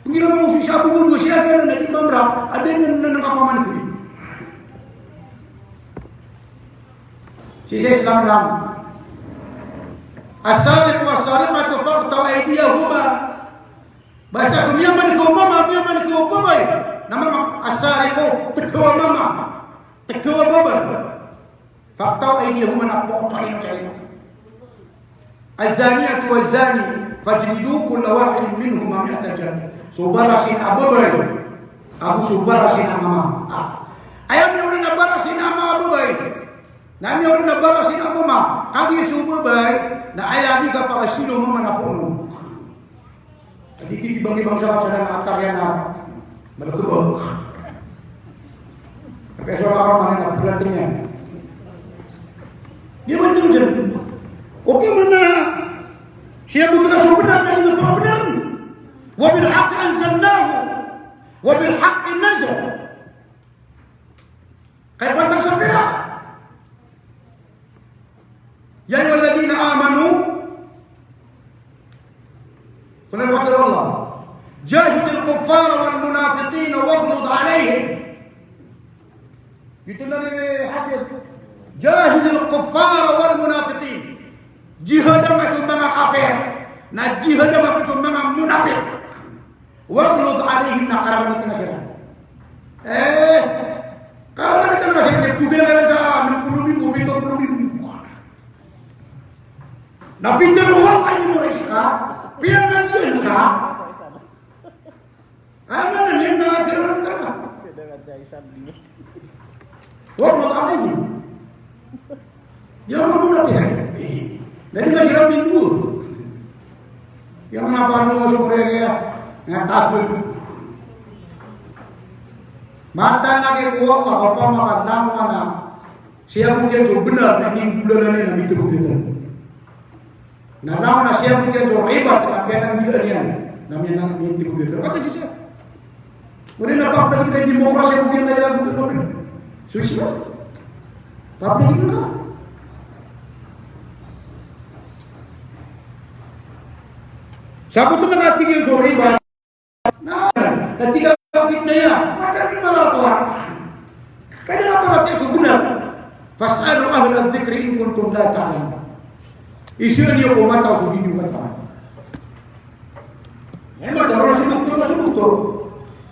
Pnggiraw mambo so isa a bo mambo, siya iyan na di mamra, adn a nan kapamankaw iyan. Sii sa Islam na, "As-sariqu was-sariqatu faqta'u aydiyahuma." Basta so miyamankaw a mama, miyamankaw a babay, na mama, as-sariqu, tkaw a mama, tkaw a babay. Faqta'u aydiyahuma, na potola niyo sa ilong. "Az-zaniyatu waz-zani fajlidu kulla wahidin minhuma mi'ata jaldah." So barasin a babay ago so barasin a mama. Ah. Aya miyaona na barasin a mama a babay. Na miyaona na barasin a mama. Kagiya so babay na aya di kapakasino mama na poon. Di ki di banggi bangsa sa na atar iyan na malagobang. Kaya so orang-orang na pagdating iyan. Di ba ito dyan? Okay man na siya buto na so bnar na di na pakabenar. "Wa bil haqqi anzalnahu wa bil haqqi nazal." Kaya pantag sa pira? "Ya ayyuhalladhina amanu," panawagan o Allah, "jahidil kuffara wal munafiqina waghluz alaihim." Ito na ni Hafiz. "Jahidil kuffara wal munafiqin." Jihada ngka so manga kapir, na jihada ngka so manga munafik. "Waghluz alaihim," na karangit ngka siran. Eh, karangit ngka siran, di ba, sa nang polo ribo, pito polo ribo. Na pito ribo, wala ini mo riska. Piyangan ka. Ano na niyan na karangit ngka. Waghluz alaihim. Aya mambo na pira. Na di nga siran mindo. Aya mambo na pano nga so Korea kaya nga tabot. Mataan aki ko Allah, opama ka langon ka na siya bo kiyan so bnar na inindolalan iyan na mitero kiyan. Na taw na siyabot iyan so riba, na piyananggila niyan. Na miyanang, miyantigo iyan. Kata di siya. Odi na pagdating sa demokrasiya, odi na iyan, odi na iyan. So, Islam. Pagdating na. Sabot na katig iyan so riba. Na, na tig a bakit na iya? Mataw di maratoa. Kaya na maratoa so benar. Fas'alu ahla dhikri in kuntum la ta'lamun. Iza niyo ko mataw so di niyo katawan. Aya mataw, so doktor, so doktor.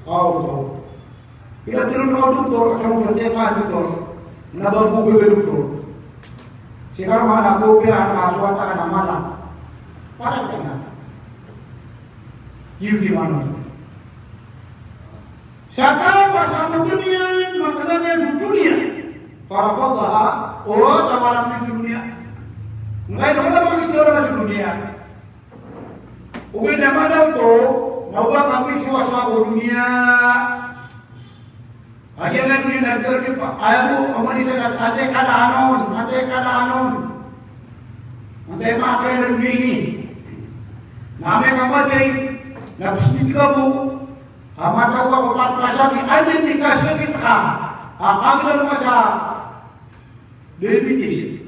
Aw, doktor. Ila tiro na doktor, so doktor, tiya ka doktor. Na bago ba doktor. Sii ka roo na ko pira na suwata ka na mala. Para ka na. Iyo di mano. Sa taw a sabotn iyan, mataan iyan so doniya. Farafadaha, o tawaran iyan so doniya. Ngkai na wala makitiyawara so doniya. Ogaid na madaw oto, na oba ka misowasowa ko doniya. Aya nga doniya na doniya pa, aya bo, amay isa ka, antaa i kala anon, antaa i kala anon. Antaa i makakala doniya ini. Na amay ka matay, na psmit ka bo, a mataw ka ko pat kasakit, anda di kasakit ka, a kagdal ka sa diabetes.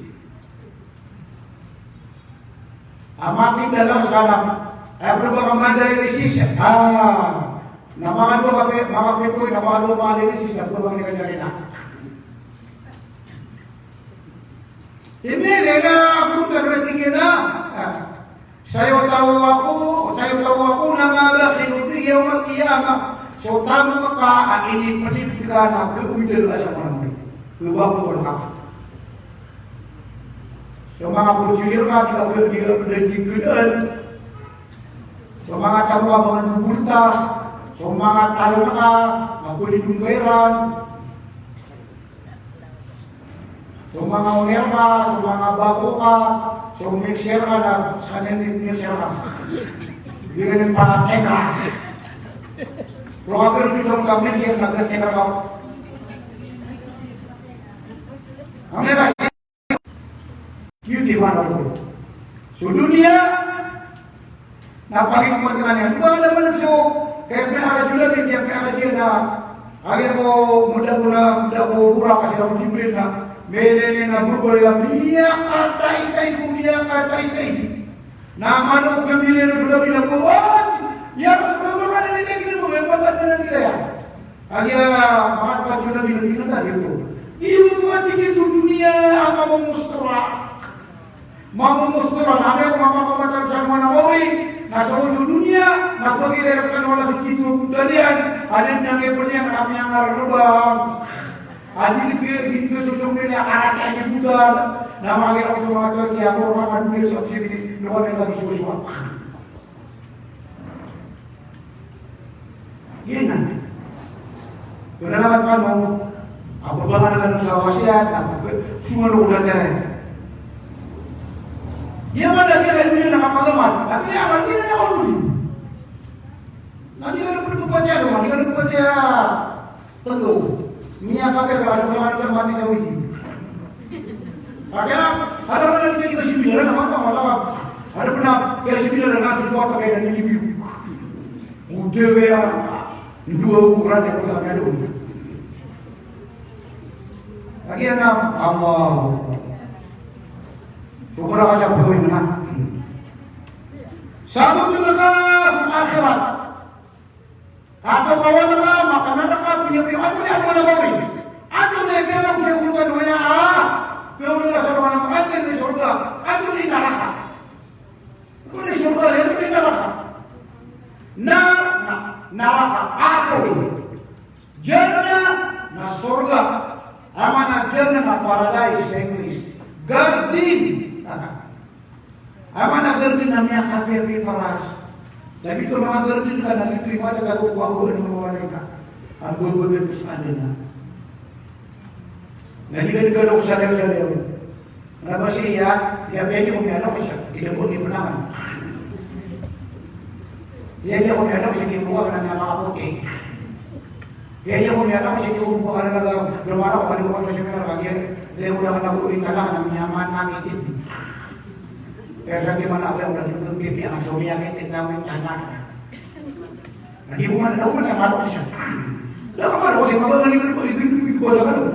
A makin dalas ka na, eh, pwede ba ka ma-dialysis? Ah, na manga dowa ka pi-, manga pito, na manga dowa ma-dialysis, na pwede ba ka ma-dialysis? Ini lena aku tertinggi na. Ah. Sayutawwaqu, sayutawwaquna ma bakhilu bihi yawmal qiyamah. So tamok ka a inipdipd ka na khawidan a sa manga mori. Khawidan ka. So manga pojir ka, di ka, di ka, di ka, di ka. So manga tamok ka, manga dubulta. So manga talon ka, manga pwede dun kairan. So manga oner ka, so manga bako ka, so mixer ka na, skaniyan i mixer ka. Di ka niyan pakatenga. Pero kapir di so mixer na katenga ka. Ang ina, iyo di mano. So doniya, na pagikomat iyan, ba na man so, kaya piyakarajulan, kaya piyakarajulan na, aya ko, mada ko na, mada ko, bura kasi na ko Jibril na, mele na bubaya, miyakataitay ko, miyakataitay. Na mano ko, mele na so Jibril na ko, "Wah, ya Rasulullah, makanan ini lagi mo, makanan ini lagi." Aya, makanan so Jibril na ko, iyo to a tig iyan so doniya, a mamomostora. Mamomostora, na aya ko mamamataw sa manga mori, na so doniya, na pagilay rkano a sii ko talian, a di na ngipn iyan a miyangarlobang. A di ngipn, di ngipn so sombil a karata ini butar, na mangilay so manga talian, ko manga doniya sa sii, na wala na di so suwa. Giyanan. Tonaa na kano, a ba ba ngka na sa wasiyat, a ba ba, sumano ko dati aya. Giya man lagi a aya doniya na kapagamat, lagi a aya doniya na kapagamat. Na di ka na pwede pagpatiya, di ka na pwede pagpatiya. Tenggo. Miyakapiya ka so manga sa mati sa widi. Kaya, ada pn a di ka sibila na mata, wala. Ada pn a kaya sibila na so suwat a kaya na nilibiyo. Uda kaya, ndowa ukuran iyan ko sa kaya doon. Lagi a na, Allah. Sobra ka sa pagawin na. Sabot na ka sa akhirat. Katokawan ka, makanan ka, piyapiya, antonaa i amal a gawii? Antonaa i piyapiya ko sa sorga, antonaa i, ah, piyapiya ko sa sorga, antonaa i sorga, antonaa i naraka? Antonaa i sorga, antonaa i naraka? Na, na, naraka, apoy. Jannah, na sorga. Aya maana a Jannah na paradise sa English. Garden. Aya maana a garden na miyakapiyapiya i paras. Lagid oto a manga garden ka na giyoto i matatago ko ago o manga malaikat. Ago o ago o ago o ago na. Na di ka di ka na ko saliyaw-saliyaw. Na ba siya, iya pwede ko miyanaw siya. Di na ko di panaman. Iya, iya ko miyanaw siya, di ko ka na makaputi. Kaya di ako miyataw, kasi di ako makakalala, lumara ko, kadi ko pa siya miyara, kaya di ako lang nag-uwi ka lang, na miyaman na itin. Kaya sa di man ako yung nagtutubig, kaya ang sumiyak, eh, tignan mo yung anak. Na di ko man, ako man, ang anak siya. Wala ka man, ako siya, magagaling ko, ibig, ibig ko, wala ka lang.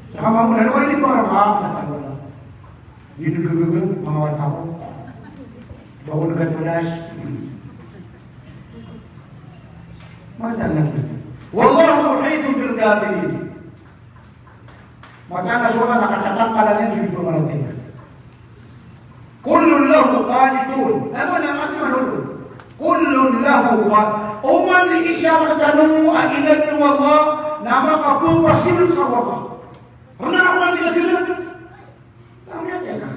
Saka mauna, ano ka, di ko alam, ah, matalo na. Di ko gagawin, mga wata ko. Bako na gatulas. Matalo na. Wallahu muhitun bil kafirin. Mataan a so Allah na katatangkalan iyan so di pamaratiyaya. Kullun lahu qanitun. Aya maana niyan, kullun lahu qanitun. Oman i isa rktano a inadn o Allah na makapphasirk ko Allah. Rna oman di ka gina. Kami aya na.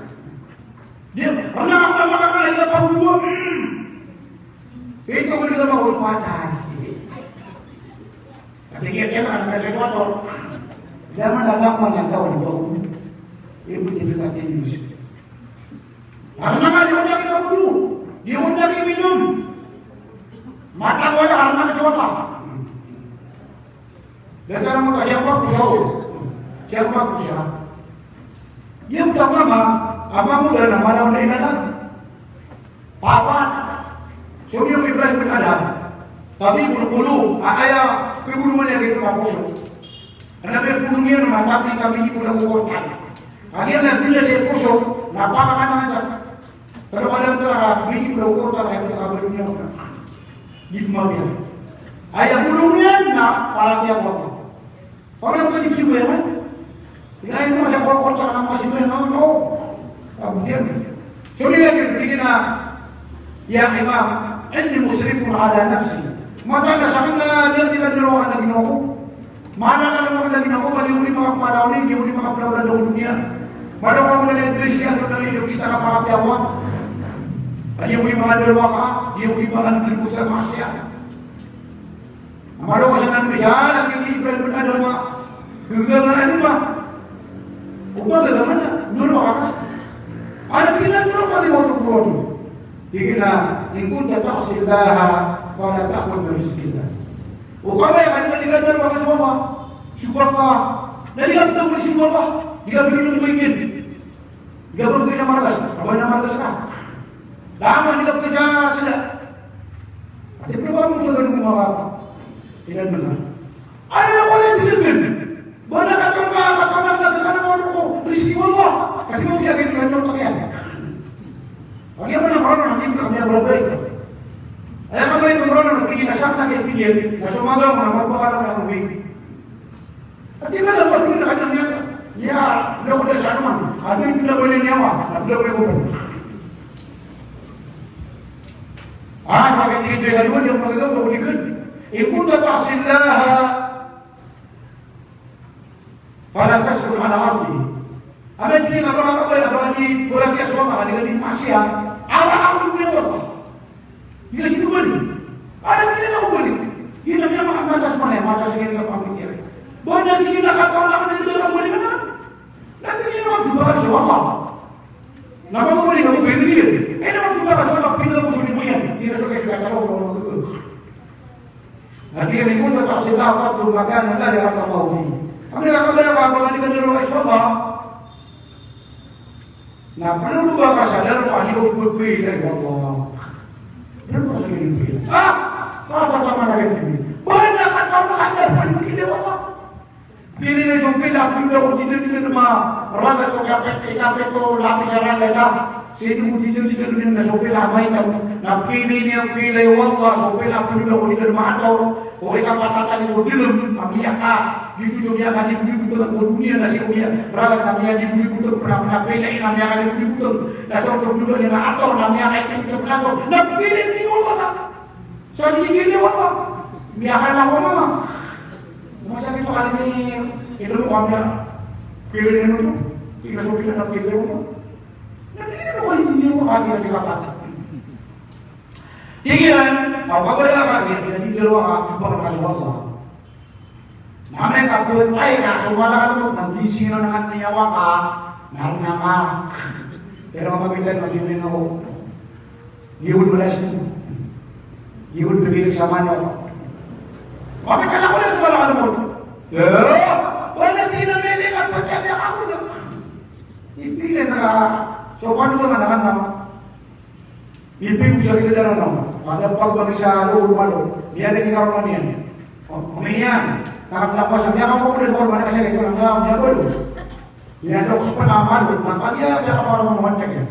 Di, rna oman makakala i kapagowa. Ito ko di ka mahormatan. Ati kiyakiyama ka na sesuatu. Zaman na lang man ang tao, di ba? Ibu di ba ati ni Yusuf? Karena nga di ko niya kinabulo, di ko niya kiminom. Matang wala, karena sesuatu. Dan karena maka siyapa ko siya, o. Siyapa ko siya. Iya ko tama ma, ama mo dan ama na wala inanan. Papat. So, giya Ibrahim bin Adham, tabibul qulub, a aya pbolongan iyan giyoto a poso. Kna ba pbolong iyan na matabi, tabi di ko na kokortan. Kagiya na bila sa poso na pakakana sa. Pero kada mtara, bini ko na kokortan, aya ptaka ba dunya. Di pmabiya. Aya bolong iyan na paratiyaya ko. Orang tu di Sibuyan, kan? Tingnan mo sa Kolkata, ang mga Sibuyan, no? No. Sabi niya, so, niya, niya, niya, ya Imam, inni musrifun ala nafsi. Mataan a sakn a di ako di kadalowa ka na ginawa ko. Maana na naman na ginawa ko, mali ko di makapalaw ni, di ko di makapalaw na daw niya. Malo ko na liyan, bisi ako na liyan, kita ka makapyawa. Di ko di makadalowa ka, di ko di makadalowa sa maksiat. Malo ka sa nan bisa, lagi di Ibrahim bin Adham a gagamaan iyan ba? O ba gagamaan na? Nolo ka. Ano kina nolo ka di mo tukuron? Di kina, in kunta takhsyallaha fala takhun bi rizqillah. O ka ba ya kan di ka nolo ka sa Allah? Subak ka. Na di ka nolo ka sa Allah. Di ka nolo ka. Di ka pagkita maragas, aba na maragas ka. Daman di ka pagkita sila. Ati pila ba mo sa ganun mga kapatid? Sila naman. Ano na pala yung bilibin? Ba na katong ka, katong ka, katong ka, katong ka, rizki ko Allah. Kasi mo siya ganun, ganun, ganun, ganun. Pag yan mo na, parang nakikita kami ang barangay. Kaya ka ba yung parang nakikita sa akin, tigil, na sumaga mo na, magpakalang na ang uwi. Ati na dapat din na kanyang niya. Niya, niya ko sa naman. Ano yung pinaboy niya wa? Ano yung pinaboy ko? Ah, bakit hindi siya ganun? Yung mga ganun, bakit ganun? In kunta takhsyallaha, fala taskun ala ardi. Amay di ka makakoy, amay di ko lagi aswama, di ka di masya. Awa ako dun yung wata. Di ka sinubali. Ano di na ako balik? Di na niya makapantas man eh, matas niya na pamikir. Ba na di na katawag na di na balik na? Na di na magsubakan sa wata. Na pag-ubalik ako, pwede niya. Eh, na magsubakan sa wata, pinag-uso ni mo yan. Di na sa kaya katawag na wata. Lagid iyan, in kunta takhsyallaha fadkhul makana la yaraka Allahu fih. Amay ka kagaya ka, ba ka di kadalowa ka sa Allah, na pn o ba ka sa darpa a di ka pkhailay o Allah. Darpa a di ka pkhailay. Ah! Kata-kata man a di ka pkhailay. Ba na kata man a darpa a di ka pkhailay o Allah. Pili na so pila a pnda ko di dn, di dn ma ragat o kapit, kapit o lapis a ragat a. Sii ko di dn, di dn na so pila a maitam. Na pili niyan, pili o Allah, so pila a pnda ko di dn maator. O ikapat a tali ko dlm a miyaka. Di ko so miyaka di ko di ko ko doniya na sii ko miya ragat a miya di ko di ko pn a pila a miyaka di ko di ko. Na so pnda niyan na ator, na miyaka di ko di ko ator. Na pili niyan o Allah. Sa di kiri wata. Miyakala ko mama. Masa di to kali ni ito mo kami a. Kiri na mo. Di ka so kiri na kiri mo. Na kiri mo kali ni mo kami a di ka pati. Tig iyan, kapagaya ka, di ka di dalawa ka, subak ka sa Allah. Na amay ka ptay ka so mala ka, na di sino na kaniyawa ka, na rna ka. Pero mabigay na sino na ko. Di ko di malas. Di ko di bigay sa manok. Mabigay na ko na so mala ka. Eh, wala di na mili ka ptay ka ako na. Ipili na ka, So pano to manakan na. Ipi ko sa kila na no. Pada pag bagi sa lo malo. Niyan lagi ka romaniyan. O, omiyan. Takap na ko sa niyan ka mo ko de ko romaniyan kasi ko na sa niyan bolo. Niyan to ko sa panaman. Takap niyan ka para mo man kaya.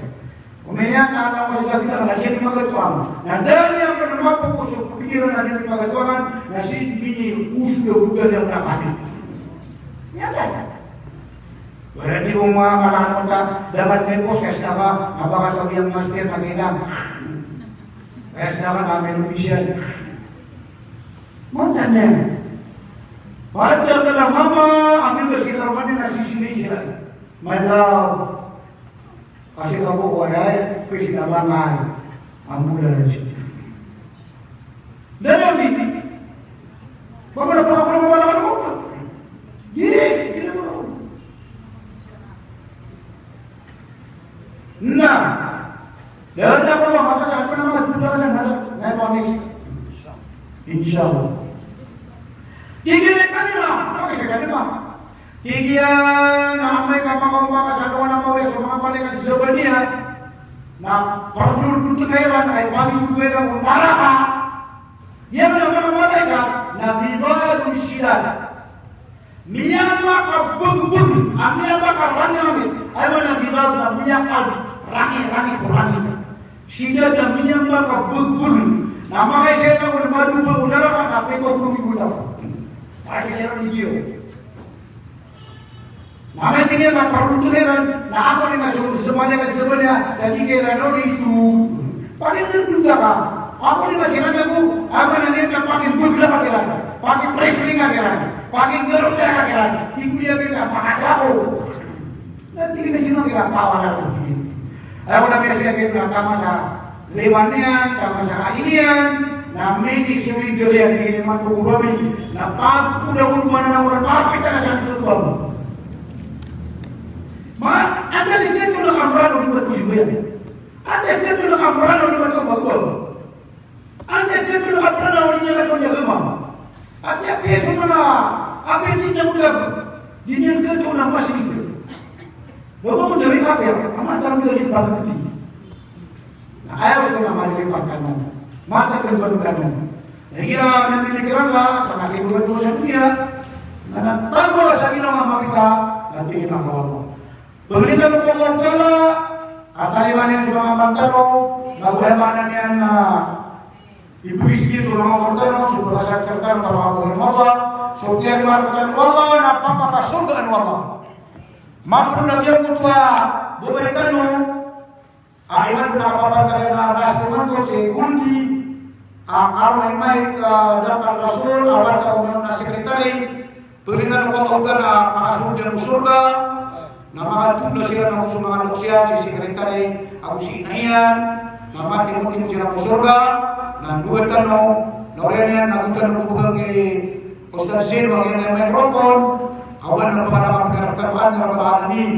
Omiyan ka na ko sa kila na siya di magatuan. Na dali ang panamapo ko sa pikiran na di magatuan na si bini uso do bugal yang kapatid. Niyan ka. Wala di ko makakalakot ka, dapat may post, kaya sila ka, mapakasawi ang master na kailang. Kaya sila ka namin opisyan. Mantan niya. Pada ka na mama, amin ba sila romani na sisili sila. My love. Kasi ka po, wala, pwede na ba nga, ang mula na siya. Dalaw di. Ba mo na pakakulang wala ka mo? Di, di na mo. Na. Dahil na ko lang, maka sa akin naman, buta ka na, na, na, na, inshallah. Tigil ka nila, pakisaya nila. Tig iyan a amay ka makaoma ka sa dowa na mawri so manga malaikat sa Zabaniya, na pardodot ka iran, ay pagitugo iran ko naraka. Iyan a manga malaikat na ghilazun shidad. Miyamakabegbeg, a miyamakarangirangi. Ay man a ghilaz na miyakarangirangi ko rangi. Shidad na miyamakabegbeg. Na makaisa iran ko madodot ko naraka na pito polo minggu tano. Pati iran di iyo. Na amay tig iyan na pardodot iran, na ako ni nga so, so malaikat sa Zabaniya, sa di ka iran o di ito. Pati iran duda ka. Ako ni nga siran ako, ako na niyan na pakibegla ka iran, pakipresling ka iran, pakigarota ka iran, di ko niyan ka pakakako. Na tig iyan na siran ka iran, tawa na ako. Ay, ako na kaya siya kaya na tama sa Lima niyan, tama sa kain iyan, na mini suwi diri iyan, ini man ko gurami, na pagkuda ko mana na orang kapit na sa gurami. Ma, anda di ka ito nakamarano di ba ito si Buyan? Anda di ka ito nakamarano di ba ito baguan? Anda di ka ito nakamarano di ba ito niya gama? Anda di ka ito na, apa ini niya udah? Di niya ka ito na masih. Ba mo dari kapir, ama tamu dari pagkuti. Na ayaw so na malipat kano. Mata ka ba kano. Na igira mimikiran ka, sa katibulan ko sa dunya. Na nagtago sa ino nga makita, na tingin ako. Pagalitan ko Allah Ta'ala, at talimanin sa mga mata mo, na wala man na niyan na ibigay sa mga mata mo, sa mga sakit ka, sa mga Allah, so tiyan mo ang Allah, na pamakasurgaan mo Allah. Mapro na diyan ko to a babay tano, a iman ko na kapapantag na last month ko si Guldi, a karon ay may ka Dakar Rasul, a wata ko na secretary, pagalitan ko Allah Ta'ala a makasold iyan ko sorga, na makatunda siran ago so manga loks iyan, si secretary, ago si ina iyan, na matimo-timo siran ko sorga, na dowa tano, na oriyan iyan, na dowa tano ko began ki Ustadh Zain, wagi na may rokon, awan na pamana ka pagkarataan, ya Rabbal Alamin.